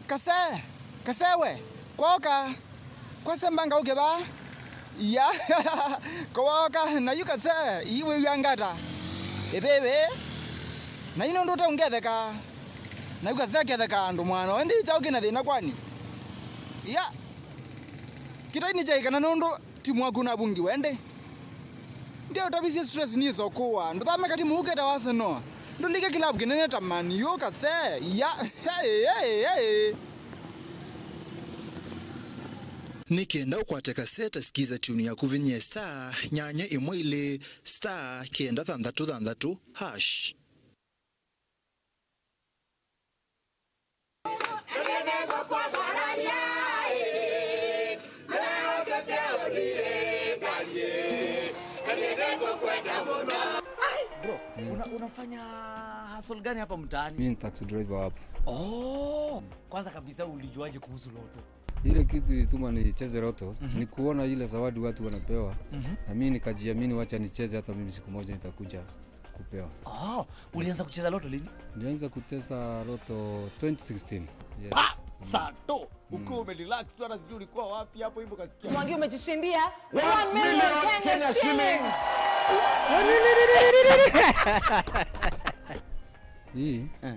Kase, kase we, kwoka, kwase mbanga ũke vaa. Ya, kwoka, na yu kase, ii wĩw'a ngata. Ĩvĩvĩ, na yu nũndũ ũteũngetheka, na yu kase ketheka andũ mwana, ĩndĩ kyaũ kĩna thĩna kwani? Ya, kĩtai nĩ kyaĩ kana nũndũ Timu waku navungiwe ĩndĩ. Ndio ũtavisye stress nĩ sokũwa. Ndũthame katimu ũketa wa Arsenal. Ndũlike kilabu kĩnene ta Man U kase. Ya. Hey, hey, hey. Nĩ kenda ũkwate kaseta, sikiza tune yaku, vinyie star nyanya ĩmwe ilĩ star kenda thanthatũ thanthatũ hash. Bro, una, unafanya hustle gani hapa mtaani? Mimi ni taxi driver hapa. Oh, kwanza kabisa ulijuaje kuhusu Lotto? Ile kitu ilituma nicheze Lotto, mhm, ni kuona ile zawadi watu wanapewa, mhm, na mimi nikajiamini, wacha nicheze, hata mimi siku moja nitakuja kupewa. Oh, ulianza kucheza Lotto lini? Nilianza kucheza Lotto twenty sixteen. Yes. Pa! Sato! Ukiwa umerelax tu, hata sijui ulikuwa wapi hapo hivyo ukasikia. Mwangi umejishindia one million Kenya shillings. Hii, eh,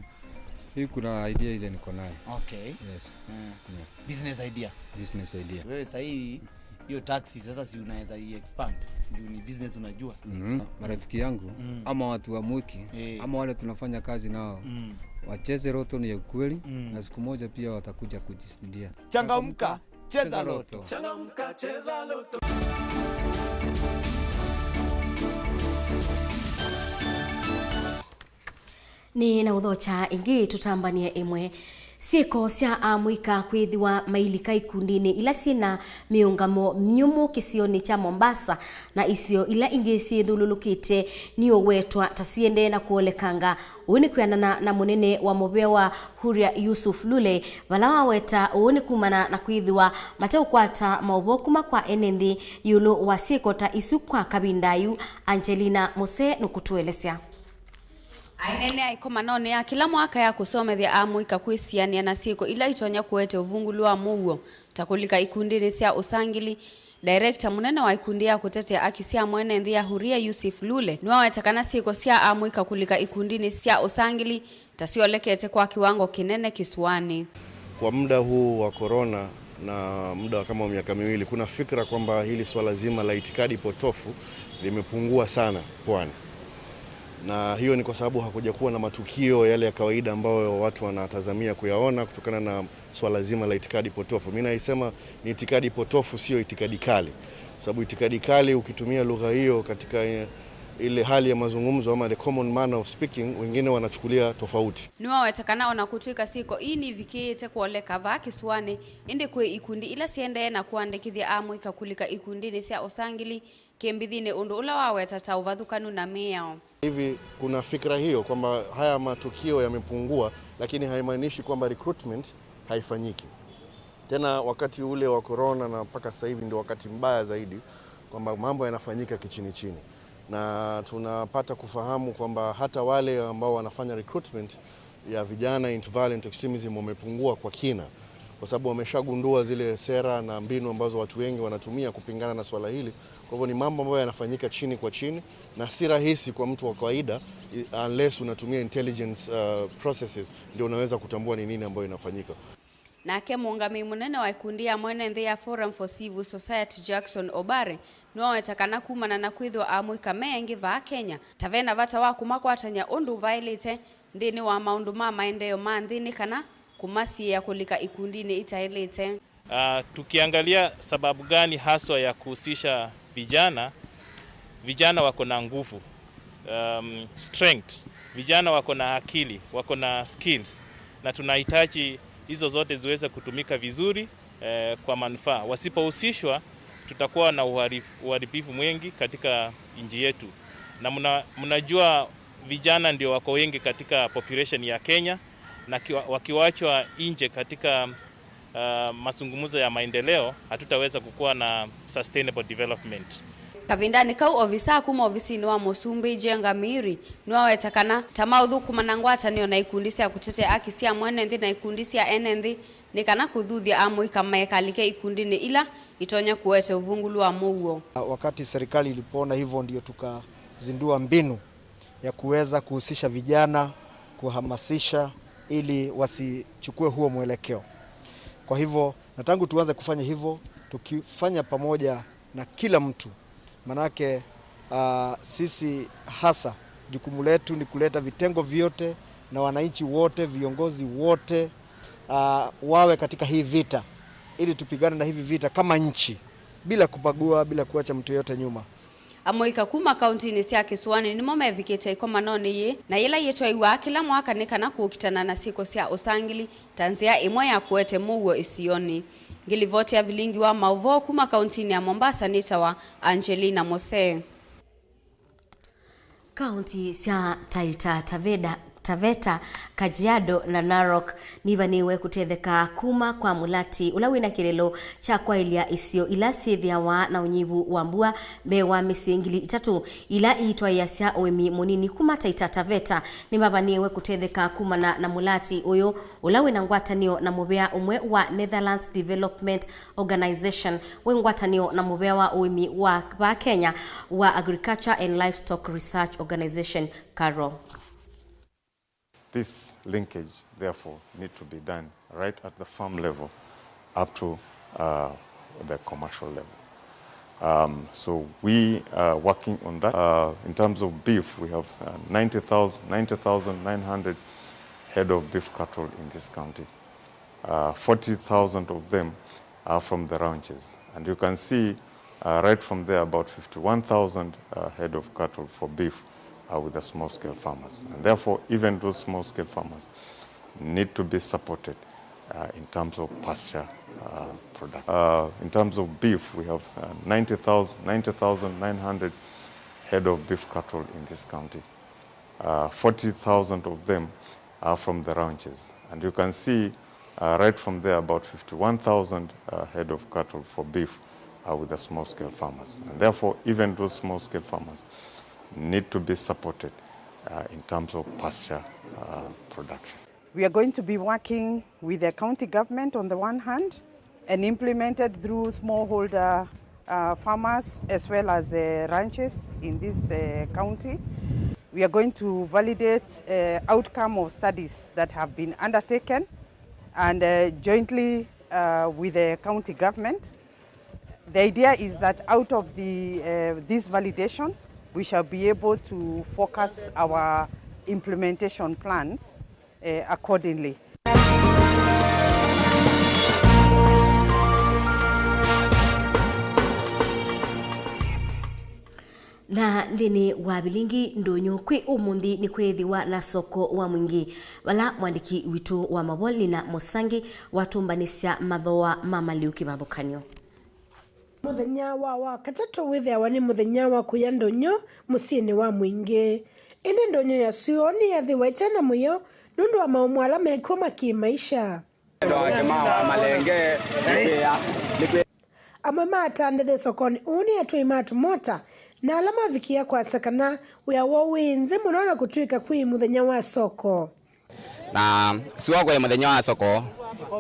hii kuna idea ile niko nayo. Okay. Yes. Eh. Yeah. Business idea. Business idea. Wewe sahii hiyo taxi sasa, si unaweza i-expand? Juu ni business unajua. Mhm. Marafiki yangu, mm, ama watu wa Mwiki, eh, ama wale tunafanya kazi nao, mm, wacheze Lotto ni ya ukweli, mm, na siku moja pia watakuja kujishindia. Changamka, cheza Lotto. Changamka, cheza Lotto. Nĩ na ũthokya ĩngĩ, tũtambanie ĩmwe. Syĩko sya amũika kwĩthĩwa mailika ikundinĩ ila syĩ na mĩũngamo myũmũ kĩsionĩ kya Mombasa na isio ila ingĩ syĩthũlũlũkĩte nĩ ũwetwa ta siendee na kũolekanga. Ũu nĩ kwĩanana na mũnene wa mũvea wa Huria Yusuf Lule, vala waweta ũu nĩ kumana na kwĩthĩwa mateũkwata maũvoo kuma kwa ene nthĩ ĩũlũ wa syĩko ta isu kwa kavinda yu. Angelina Mose nũkũtũelesya. Aineenea ĩkomanonĩ ya kĩla mwaka ya kũsomethya amũika kwĩsianĩa na syĩko ila itonya kũete ũvungũlu wa mũuo, ta kũlika ikundinĩ sya ũsangili, director mũnene wa ikundi ya kũtetea aki sya mwene nthĩ ya Huria, Yusuf Lule, nĩwaweta kana syĩko sya amũika kũlika ikundinĩ sya ũsangili ta syolekete kwa kĩwango kĩnene kĩsũanĩ. Kwa muda huu wa corona na muda wa kama miaka miwili, kuna fikra kwamba hili swala zima la itikadi potofu limepungua sana pwani. Na hiyo ni kwa sababu hakuja kuwa na matukio yale ya kawaida ambayo watu wanatazamia kuyaona kutokana na swala zima la itikadi potofu. Mimi naisema ni itikadi potofu, sio itikadi kali. Kwa sababu itikadi kali, ukitumia lugha hiyo katika, eh, ile hali ya mazungumzo ama the common manner of speaking, wengine wanachukulia tofauti. Nĩwaweta kana ona kũtw'ĩka syĩko ii nivikĩĩte kũoleka vaa kĩsũanĩ, ĩndĩ kwĩ ikundi ila siendee na kũandĩkĩthya amũika kũlika ikundinĩ sya ũsangili kĩmbithinĩ, ũndũ ũla waweta ta ũvathũkanu na mĩao. Hivi kuna fikra hiyo kwamba haya matukio yamepungua, lakini haimaanishi kwamba recruitment haifanyiki. Tena wakati ule wa corona na mpaka sasa hivi ndio wakati mbaya zaidi, kwamba mambo yanafanyika kichini chini. Na tunapata kufahamu kwamba hata wale ambao wanafanya recruitment ya vijana into violent extremism wamepungua kwa kina, kwa sababu wameshagundua zile sera na mbinu ambazo watu wengi wanatumia kupingana na swala hili. Kwa hivyo ni mambo ambayo yanafanyika chini kwa chini, na si rahisi kwa mtu wa kawaida, i-, unless unatumia intelligence, uh, processes, ndio unaweza kutambua ni nini ambayo inafanyika. Nake mũũngamĩi mũnene wa ikundi ya mwene nthĩ ya Forum for Civil Society, Jackson Obare, nĩwaweta kana kumana na kwĩthĩwa amũika me aingĩ vaa Kenya, ta ve na vata wa kũmakwatany'a ũndũ vaĩlĩte, nthĩnĩ wa maũndũ ma maendeeo ma nthĩ nĩ kana kũmasiĩĩa kũlika ikundinĩ itaĩlĩte. Ah, tukiangalia sababu gani haswa ya kuhusisha vijana, vijana wako na nguvu, um, strength, vijana wako na akili, wako na skills, na tunahitaji hizo zote ziweze kutumika vizuri, eh, kwa manufaa. Wasipohusishwa, tutakuwa na uharifu-, uharibifu mwingi katika nchi yetu, na mna-, mnajua vijana ndio wako wengi katika population ya Kenya, na kiwa-, wakiwachwa nje katika, uh, mazungumzo ya maendeleo, hatutaweza kukuwa na sustainable development. Kavindanĩ kau, ovisaa kuma ovisinĩ wa Mũsumbĩ Jenga Miiri nĩwaweta kana ta maũthũkũma na ngwatanĩo na ikundi sya kũtetea aki sya mwene nthĩ na ikundi sya ene nthĩ nĩ kana kũthuthya amũika maekalike ikundinĩ ila itonya kũete ũvungũlu wa mũuo. Wakati serikali ilipoona hivyo, ndio tukazindua mbinu ya kuweza kuhusisha vijana, kuhamasisha ili wasichukue huo mwelekeo. Kwa hivyo, na tangu tuanze kufanya hivyo, tukifanya pamoja na kila mtu, manake, ah, sisi hasa jukumu letu ni kuleta vitengo vyote na wananchi wote, viongozi wote, ah, wawe katika hii vita, ili tupigane na hivi vita kama nchi, bila kubagua, bila kuacha mtu yeyote nyuma. Amũika kuma kauntinĩ sya Kĩsũanĩ nĩmo mevikĩte ĩkomanonĩ yĩĩ, na yĩla yĩtwaiw'aa kĩla mwaka nĩ kana kũkitana na syĩko sya ũsangili ta nzĩa ĩmwe ya kũete mũuo ĩsionĩ. Ngĩlivoti ya vilingi wa maũvoo kuma kauntinĩ ya Mombasa nĩtawa Angelina Mose. Kaunti sya Taita Taveta, Taveta, Kajiado na Narok nivanĩwe kũtetheka kuma kwa mũlati ũla wĩna kĩlĩlo kya kwaĩlya isio ila syĩthĩawa na ũnyivu wa mbua mbee wa mĩsyĩ ngili itatũ ila iitwaĩasya ũĩmi mũnini kuma Taita Taveta. Nĩmavanĩwe kũtetheka kumana na mũlati ũyũ ũla wĩna ngwatanĩo na mũvea ũmwe wa Netherlands Development Organization wĩ ngwatanĩo na mũvea wa ũĩmi wa vaa Kenya wa Agriculture and Livestock Research Organization, KALRO. This linkage, therefore, need to be done right at the farm level up to, uh, the commercial level. Um, so we are working on that. Uh, in terms of beef, we have, uh, ninety thousand, ninety thousand nine hundred head of beef cattle in this county. Uh, forty thousand of them are from the ranches. And you can see, uh, right from there, about fifty-one thousand, uh, head of cattle for beef are with the small-scale farmers. And therefore, even those small-scale farmers need to be supported, uh, in terms of pasture, uh, production. Uh, in terms of beef, we have, uh, ninety thousand, ninety thousand nine hundred head of beef cattle in this county. Uh, forty thousand of them are from the ranches. And you can see, uh, right from there, about fifty-one thousand, uh, head of cattle for beef are with the small-scale farmers. And therefore, even those small-scale farmers need to be supported, uh, in terms of pasture, uh, production. We are going to be working with the county government on the one hand and implemented through smallholder, uh, farmers as well as, uh, ranches in this, uh, county. We are going to validate, uh, outcome of studies that have been undertaken and, uh, jointly, uh, with the county government. The idea is that out of the, uh, this validation, we shall be able to focus our implementation plans, uh, accordingly. Na nthĩnĩ wa vilingi ndũnyũ kwĩ ũmũnthĩ nĩ kwĩthĩwa na soko wa mwingĩ, vala mwandĩki witũ wa mavoli na Mũsangi watũmbanĩsya mathooa ma maliu kĩvathũkany'o. Mũthenya wa Wakatatũ wĩthĩawa nĩ mũthenya wa kũya ndũnyũ mũsyĩnĩ wa mwingĩ. Ĩndĩ ndũnyũ ya syũa nĩyethĩwa ĩte na mũyo nũndũ wa maũmũ ala mekw'o ma kĩ-maisha. Amwe ma atandĩthĩ sokonĩ ũũ nĩ atwai ma tũmota na ala mavikĩa kwasya kana wĩa woo wĩ nzĩ mũno na kũtw'ĩka kwĩ mũthenya wa soko. Na sua kwĩ mũthenya wa soko,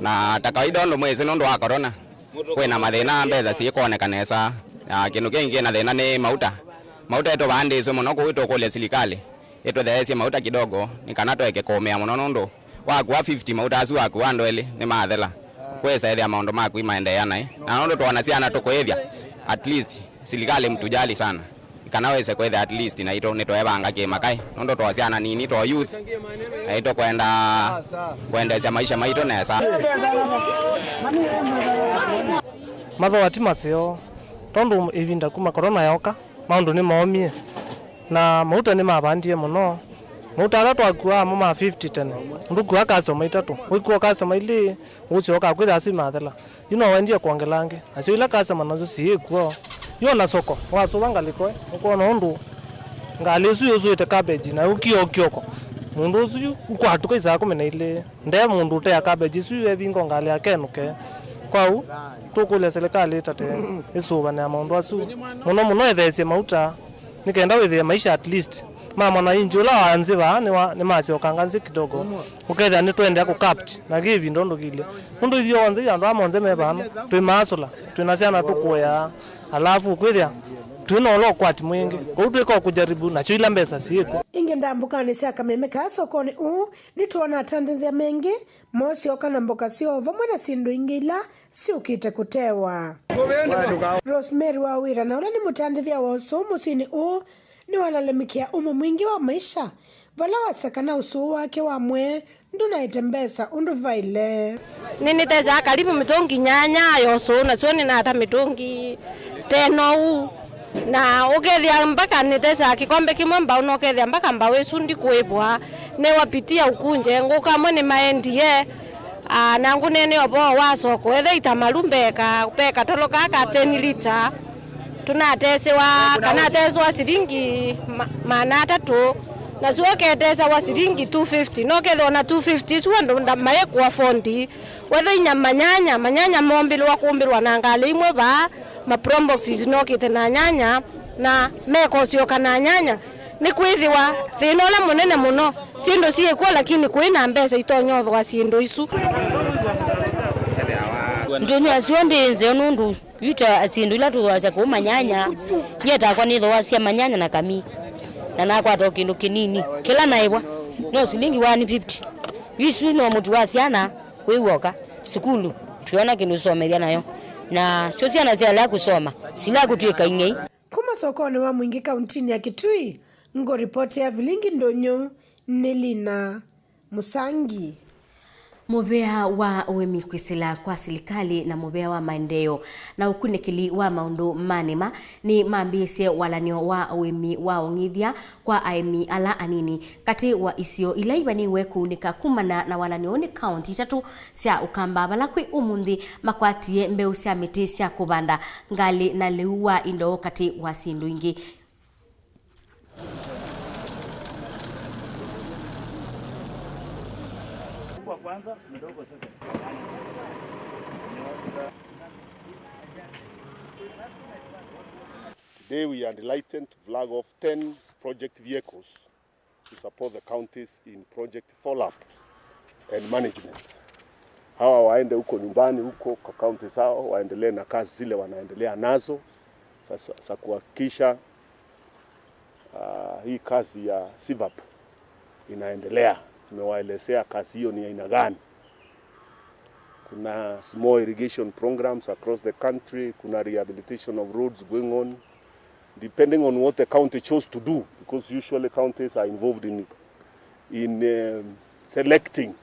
na ta kawaida ũndũ mwĩsĩ nũndũ wa korona, kwĩ na mathĩna, mbesa syĩkwoneka nesa. Na kĩndũ kĩngĩ kĩ na thĩna nĩ mauta. Mauta ĩtũvandĩswe mũno kũu, ĩtũkũlya silikalĩ ĩtũtheesye mauta kidogo, nĩ kana tũeke kũũmĩa mũno, nũndũ wakua fifty, mauta asu wakua andũ elĩ nĩmathela. Kwĩsa ĩthĩa maũndũ maku imaendeea naĩ, na nũndũ tũona syana tũkũĩthya, at least silikalĩ mtujali sana. Kana wĩse kwĩthĩa at least naitũ nĩtweevanga kĩmakai, nũndũ twa syana nini, twa youth, naitũ kwenda kwendeesya maisha maitũ nesa. Mathooa ti maseo, tondũ ĩvinda kuma corona yoka, maũndũ nĩmoomie, na mauta nĩmavandie mũno. Mauta ala twakuaa mo ma fifty tene, ndũkua customer itatũ, wĩkua customer ilĩ, ũsyoka kwĩthĩa asu imathela. Yu no waendie kwongela angĩ, nasyo ila customer nasyo siĩ kw'o. Yu ona soko, wasũva ngalĩko, ũkwona ũndũ ngalĩ ĩsu yũsũĩte cabbage, na ũkio ũkyoko. Mũndũ ũsu yu ũkwatũka isaa kũmi na ilĩ, nde mũndũ ũtea cabbage ĩsu yu evinga ngalĩ yake enũke. Kwa ũu, tũkũlya silikalĩ ĩtate ĩsũvanĩa maũndũ asu. Mũno mũno ĩtheesye mauta, nĩ kenda wĩthĩe maisha at least. Ma mwananchi ũla wa nzĩ vaa nĩwa-, nĩmasyokanga nzĩ kidogo. Ũkethĩa nĩtũendea kũkapt na kĩ ĩvinda ũndũ kĩlye. Nũndũ ithyĩ onthe andũ aa monthe me vano, twĩ maasũla, twĩ na syana tũkũĩaa, alafu kwĩthĩa twĩ na ũla ũkwati mwingĩ. Kwoou twĩka o kũjaribu, nasyo ila mbesa syĩkw'o. Ĩngĩ ndambũkanĩ sya kameme kaa sokonĩ ũũ, nĩtwona atandĩthya mengĩ mosyoka na mboka syoo vamwe na syĩndũ ingĩ ila syũkĩte kũtewa. Rosemary Wawĩra, na ũla nĩ mũtandĩthya wa ũsũũ mũsyĩnĩ ũũ, nĩwalalamĩkĩa ũmũ mwingĩ wa maisha, vala wasya kana ũsũũ wake wa mwee ndũnaĩte mbesa ũndũ vaĩle. Nĩnĩtesaa karibu mĩtũngi nyanya ya ũsũũ, nasyo nĩnata mĩtũngi tena ũu. Na ũkethĩa mpaka nĩtesaa kĩkombe kĩmwe mbaũ, na ũkethĩa mpaka mbaũ ĩsu ndikũĩvwa, nĩwapitia ũkunje, ngũka amwe nĩmaendie, aa, na ngũneenea ũvoo wa soko, ethe itamalu mbeka, pe katolo kaa ka ten lita, tũnatesewa, kanatesewa silingi ma-, maana atatũ, nasyo ũketesawa silingi two fifty, no ũkethĩa ona two fifty isu andũ nda-, mayĩkũa fondi. Wethe inya manyanya, manyanya mombĩlwa kũmbĩlwa na ngalĩ imwe vaa, ma proboxes nokĩte na nyanya, na mekosyoka na nyanya. Nĩkwĩthĩwa thĩna ũla mũnene mũno, syĩndũ syĩkw'o, lakini kũĩ na mbesa itonya ũthooa syĩndũ isu. Ndũnyũ asyo ndĩ nzeo nũndũ yu ta syĩndũ ila tũthooasya kũu manyanya, nyie takwa nĩthooasya manyanya na kami, na nakwata o kĩndũ kĩnini kĩla naĩvwa, no silingi one fifty. Yu isu no mũtu wa syana wĩ w'oka, sukulu, tũyona kĩndũ ũsomethya nayo, na syo syana syalea kũsoma, silea kũtw'ĩka ing'ei. Kuma sokonĩ wa Mwingĩ kauntinĩ ya Kitui, ngũripotea Vilingi Ndũnyũ nĩ Lina Mũsangi. Mũvea wa ũĩmi kwĩsĩla kwa silikalĩ na mũvea wa maendeeo na ũkunĩkĩli wa maũndũ ma nĩma nĩ mambĩĩsye walan'yo wa ũĩmi wa ũng'ithya kwa aĩmi ala anini katĩ wa isio ila ivanĩĩwe kũunĩka kumana na walan'yo ũũ nĩ kaũnti itatũ sya Ũkamba, vala kwĩ ũmũnthĩ makwatie mbeũ sya mĩtĩ sya kũvanda, ngalĩ na lĩu wa indo katĩ wa syĩndũ ingĩ. Today we are delighted to flag off ten project vehicles to support the counties in project follow-up and management. Hawa waende huko nyumbani huko kwa county zao, waendelee na kazi zile wanaendelea nazo, sasa, za kuhakikisha, ah, hii kazi ya SIVAP inaendelea. Tumewaelezea kazi hiyo ni aina gani. Kuna small irrigation programs across the country, kuna rehabilitation of roads going on, depending on what the county chose to do, because usually counties are involved in, in, um, selecting,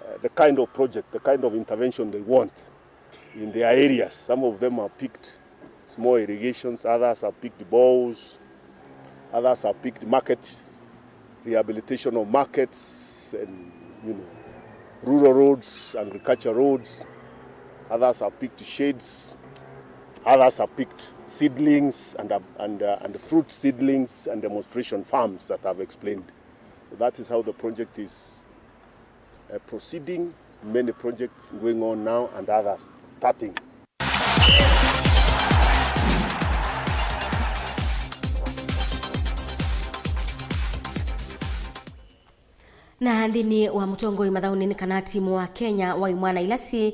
uh, the kind of project, the kind of intervention they want in their areas. Some of them have picked small irrigations, others have picked boreholes, others have picked market, rehabilitation of markets and, you know, rural roads, agriculture roads. Others have picked shades. Others have picked seedlings and, uh, and, uh, and fruit seedlings and demonstration farms that I've explained. That is how the project is, uh, proceeding. Many projects going on now and others starting. Na nthĩnĩ wa mũtongoi mathaũnĩ nĩ kana timu wa Kenya wa imwana ila syĩ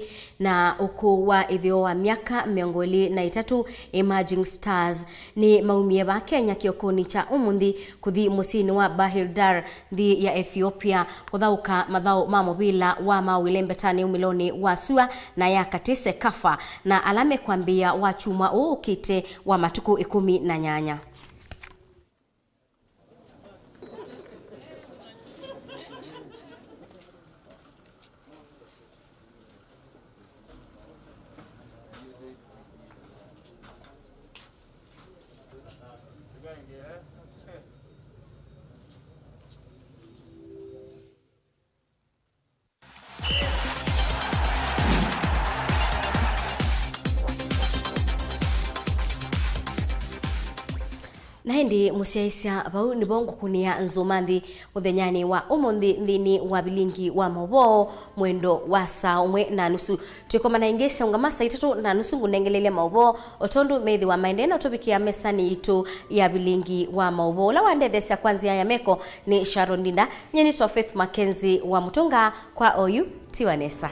na ũkũũ wa ĩtheo wa myaka mĩongo ĩlĩ na ĩtatũ, Emerging Stars, nĩ maumie vaa Kenya kĩokonĩ kya ũmũnthĩ kũthi mũsyĩnĩ wa Bahir Dar, nthĩ ya Ethiopia, kũthaũka mathaũ ma mũvĩla wa mawĩle mbetanĩ umĩlonĩ wa sua na ya katĩ, CECAFA, na ala mekwambĩĩa wakyumwa ũũ ũkĩte wa matukũ ĩkũmi na nyanya. Na ĩndĩ mũsyaĩĩsya, vau nĩvo ngũkũnĩa nzũma nthĩ mũthenyanĩ wa ũmũnthĩ nthĩnĩ wa vilingi wa maũvoo mwendo wa saa ũmwe na nusu. Twĩkomana ĩngĩ syaũngama saa itatũ na nusu ngũnengelelya maũvoo o tondũ methĩwa maendee na ũtũvikĩa mesanĩ yitũ ya vilingi wa maũvoo. Ũla wandetheesya kwa nzĩa ya meko nĩ Sharon Ndinda. Nyie nĩtwa Faith Mackenzie wa Mũtũnga. Kwa oyu, tiwa nesa.